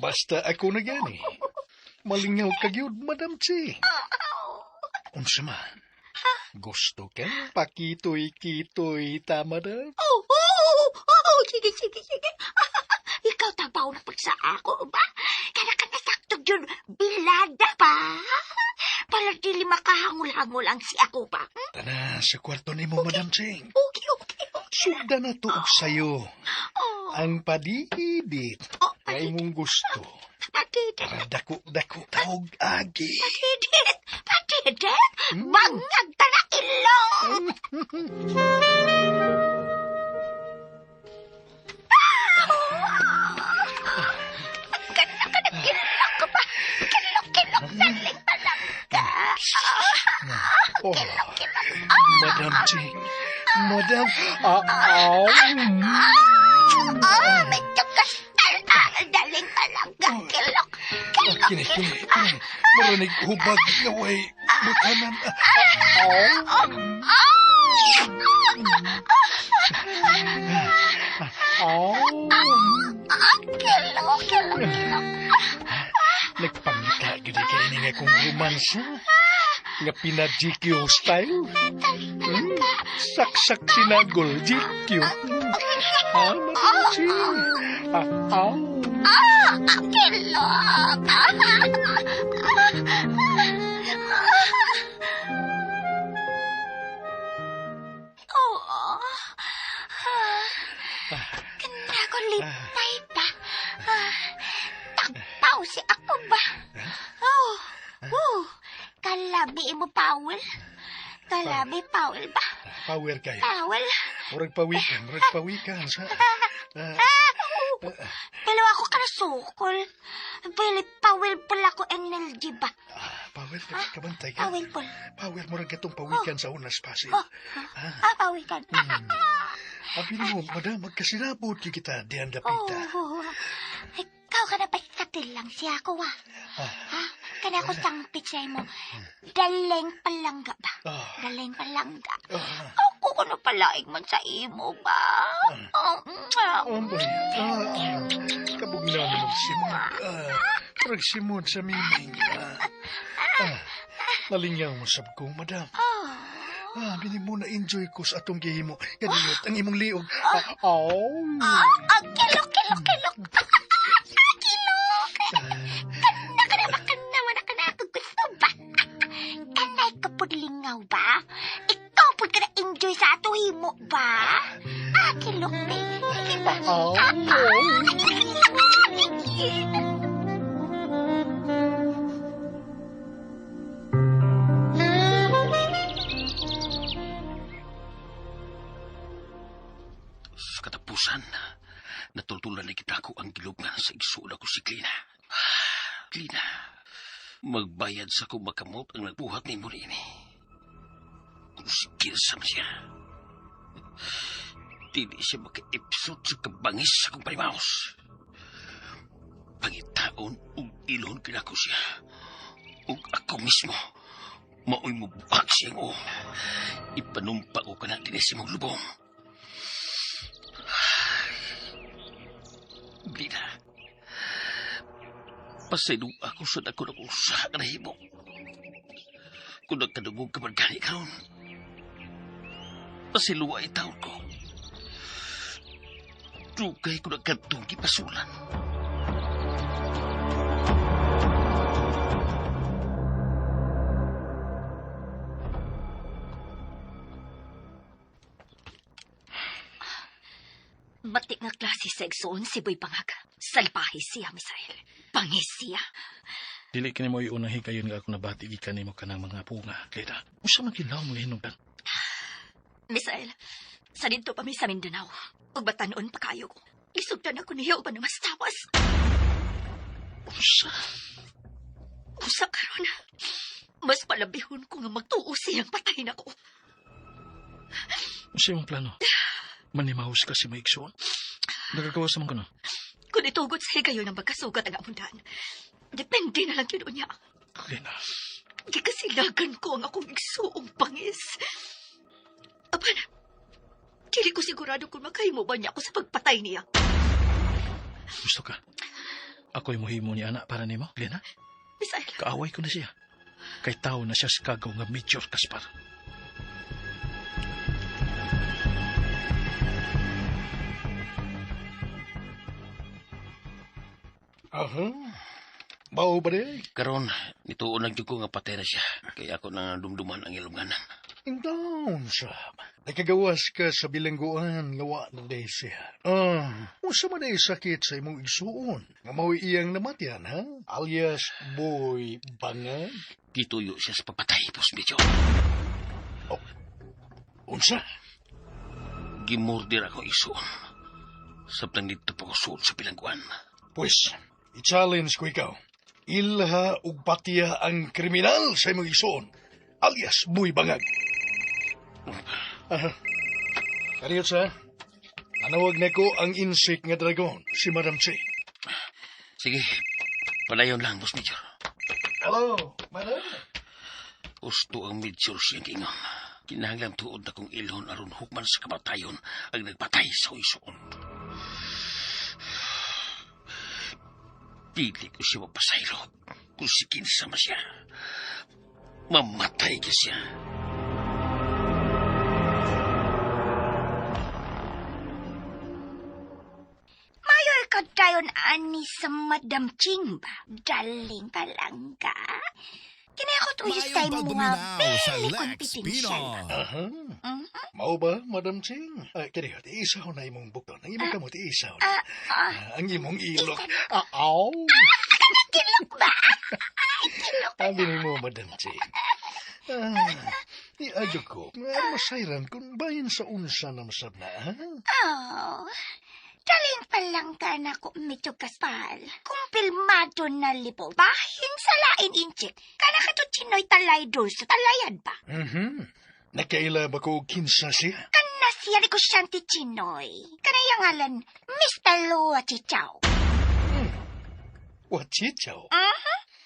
Basta ako na gani. Malingaw ka gyud, Madam Cheng. Unsa man? Gusto ka? Pakitoy-kitoy, tama na? Oh, oh, oh, sige, sige, sige. Ikaw tabaw na pag sa ako ba? Kana ka nasakto yun, bilada pa. Para dili makahangul-hangul ang si ako ba? Tana, sa kwarto ni mo, Madam Cheng. Okay, okay, okay. Sugda na tuog sa'yo. Oh. Ang padidit. Oh, Kay mong gusto. Padidit. Para dako-dako taog agi. Padidit. Padidit. Bangag ta na ilong. Ganda ka na kilok ka pa. Kilok-kilok daling palangga. Oh, Madam Cheng. Madam. Medyo kastal. Daling palangga. Kilok. Kilok. Kini, kini, kini. Marinig hubag nga way butanan. Kilok, kilok, kilok. Nagpangita gyud kay ni nga kong romansa. Nga pina-GQ style. Saksak sinagol GQ. Madam Cheng. Kilok. Oo. Kanya ko lipay pa. Tagpaw si ako ba? Oh, oh. Kalabi mo, Paul. Kalabi, Paul ba? Power kayo. Paul. Murag pawikan, murag pawikan. Sa, Pero ako ka nasukol. Pili, Paul pala ko energy ba? Power, kabantay ka. Paul pol. Power, murag katong pawikan sa unas pasil. Oh, pawikan. Abi mo, madam, magkasinabot gyud kita diyan dapita. Oh, ikaw ka na pa lang siya ako, ah. Ha? Kana ko sangpit sa imo. Daleng palangga ba? Daleng palangga. Ako kuno palaig man sa imo ba? Oh, mwah. Oh, boy. Kabugna na magsimod. Parang simod sa miming. Nalingaw mo sab ko, madam. Bini mo na enjoy ko sa atong gihimo. Kaniyot ang imong liog. Oh. Kilok, kilok, kilok. Kilok. Kana ka na ba? Kana mo na kana ako gusto ba? Kanay ka pud lingaw ba? Ikaw pud ka na enjoy sa ato himo ba? Kilok, babe. Sige ba? Oh. Sa katapusan, natultulan na kita ko ang gilubngan sa igsuon ako si Klina. Klina, magbayad sa kong makamot ang nagbuhat ni mo niini. Kung si Kilsam siya, dili siya makaipsot sa kabangis sa kong panimaos. Pangitaon ug ilon kinako siya. Ug ako mismo, maoy mubuhag siyang o. Ipanumpa ko ka na din sa mong lubong. Glina, pasaylo ako sa dako na usaha ka nahimo. Kung nagkadungog ka man gani karon, pasaylo ay taon ko. Dugay ko nagkantong gipasulan. Batik nga klase sa igsoon si Boy Bangag. Salbahe siya, Misael. Pangis siya. Dili kini mo iunang higayon nga ako nabati gikan nimo kanang mga punga, Gleda. Usa man kilaw mo hinungdan? Misael, sa didto pa mi sa Mindanao. Ug batan-on pa kayo ko. Isugtan ako niya uban mas tawas. Usa? Usa karon. Mas palabihon ko nga magtuo siyang patay nako. Usa imong plano? Manimaus ka si maigsoon? Nagagawa sa man ka na? Kung itugot sa higayon ang magkasugat ang amundan, depende na lang yun niya. Lena. Gikasilagan ko ang akong igsuong pangis. Apan, dili ko sigurado kung makahimo ba niya ako sa pagpatay niya. Gusto ka? Ako'y muhimo ni anak para nimo, Lena? Misael. Kaaway ko na siya. Kay tao na siya sa kagaw nga Major Gaspar. Aha. Mao ba di? Karon, nituon lang ko nga patay na siya. Kaya ako na dumduman ang ilunganan. Intaon, sab. Nakagawas ka sa bilangguan, lawa na day siya. Unsa man ay sakit sa imong igsuon? Nga mao'y iyang namatyan, ha? Alias Boy Bangag? Gituyo siya sa pagpatay, Boss Medyo. Oh, unsa? Gimurder ako igsuon. Sabtang dito pa ko suod sa bilangguan. Pues, i-challenge ko ikaw. Ilha ug patiya ang kriminal sa imong igsuon, alias Boy Bangag. Aha. Kariyot sa, nanawag na ko ang insik nga dragon, si Madam Che. Sige, palayon lang, Boss Major. Hello, Madam. Gusto ang Major siyang ingon. Kinahanglan tuod na kong ilhon aron hukman sa kamatayon ang nagpatay sa isuon. Dili ko siya mapasaylo kung si kinsa man siya. Mamatay ka siya. Mayor ka dayon ani sa Madam Ching ba? Daling palangga. Kini ako tuyo sa imo nga sa very Lex confidential. Aha. Mao ba, Madam Ching? Ay, kani, isaw na imong bukton. Ang imong kamot, isaw na. Ang imong ilok. Aw! Kilok ba? Abi nimo, Madam Ching. Iadyo ko, masayran kung bayan sa unsa na masab na, ha? Oh, daling palangga na ko, Medyo Gaspar. Kumpirmado na libo. Bahin sa lain inchik. Kana ka to Chinoy talay doon sa talayan ba? Nakaila ba ko kinsa siya? Kana siya negosyante Chinoy. Kana yung ngalan, Mr. Lua Chichaw. Wachichaw?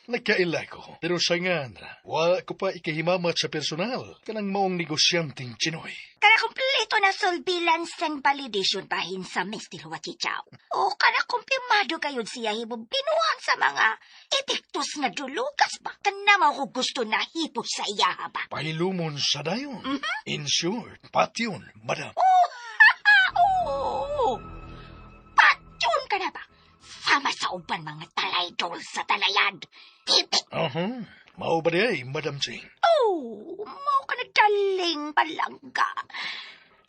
Nagkaila ko. Pero sa nga, wa ko pa ikahimamat sa personal. Kanang maong negosyanteng Chinoy. Kana kompleto na surveillance and validation bahin sa Mr. Huachichaw. O kana kumpirmado kayo siya himo binuhang sa mga epektos nga dulugas ba? Kana mao ko gusto na hipo sa iya ba? Pahilumon sa dayon. In short, patyon, madam. Oh, patyon ka na ba? Sama sa uban mga talaydol sa talayad. Tipik! Aha. Mao ba di ay, Madam Ching? Oh, mao ka na daling palangga.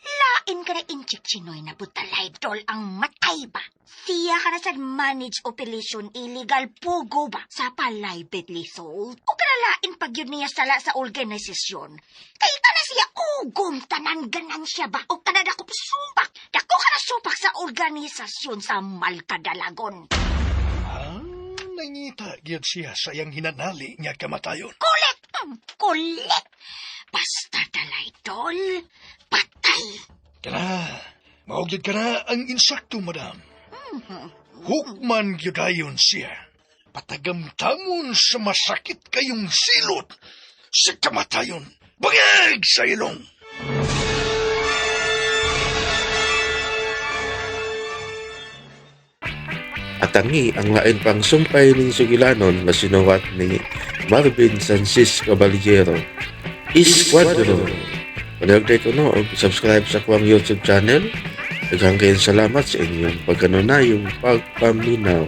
Lain ka na inchik Chinoy na butalaydol ang matay ba? Siya ka na sa manage operation illegal pugo ba sa palay Bentley sold? O kanalain pag yun niya sala sa organisasyon? Kay ka na siya ugom tanan ganan siya ba? O kana dako supak? Dako ka na supak sa organisasyon sa Malkadalagon. Ah, nangita gyud siya sa iyang hinanali nga kamatayon. Kulit! Kulit! Basta dalaydol, patay! Kana, mao gyud kana ang insakto, madam. Hukman gyud ayon siya. Patagamtamon sa masakit kayong silot sa kamatayon. Bangag sa ilong! Atangi ang lain pang sumpay ning sugilanon nga sinuwat ni Marvin Sanchez Caballero. Isquadro. Palihog ko no og subscribe sa kuwang YouTube channel. Daghang kayong salamat sa inyong pagkanunayong pagpaminaw.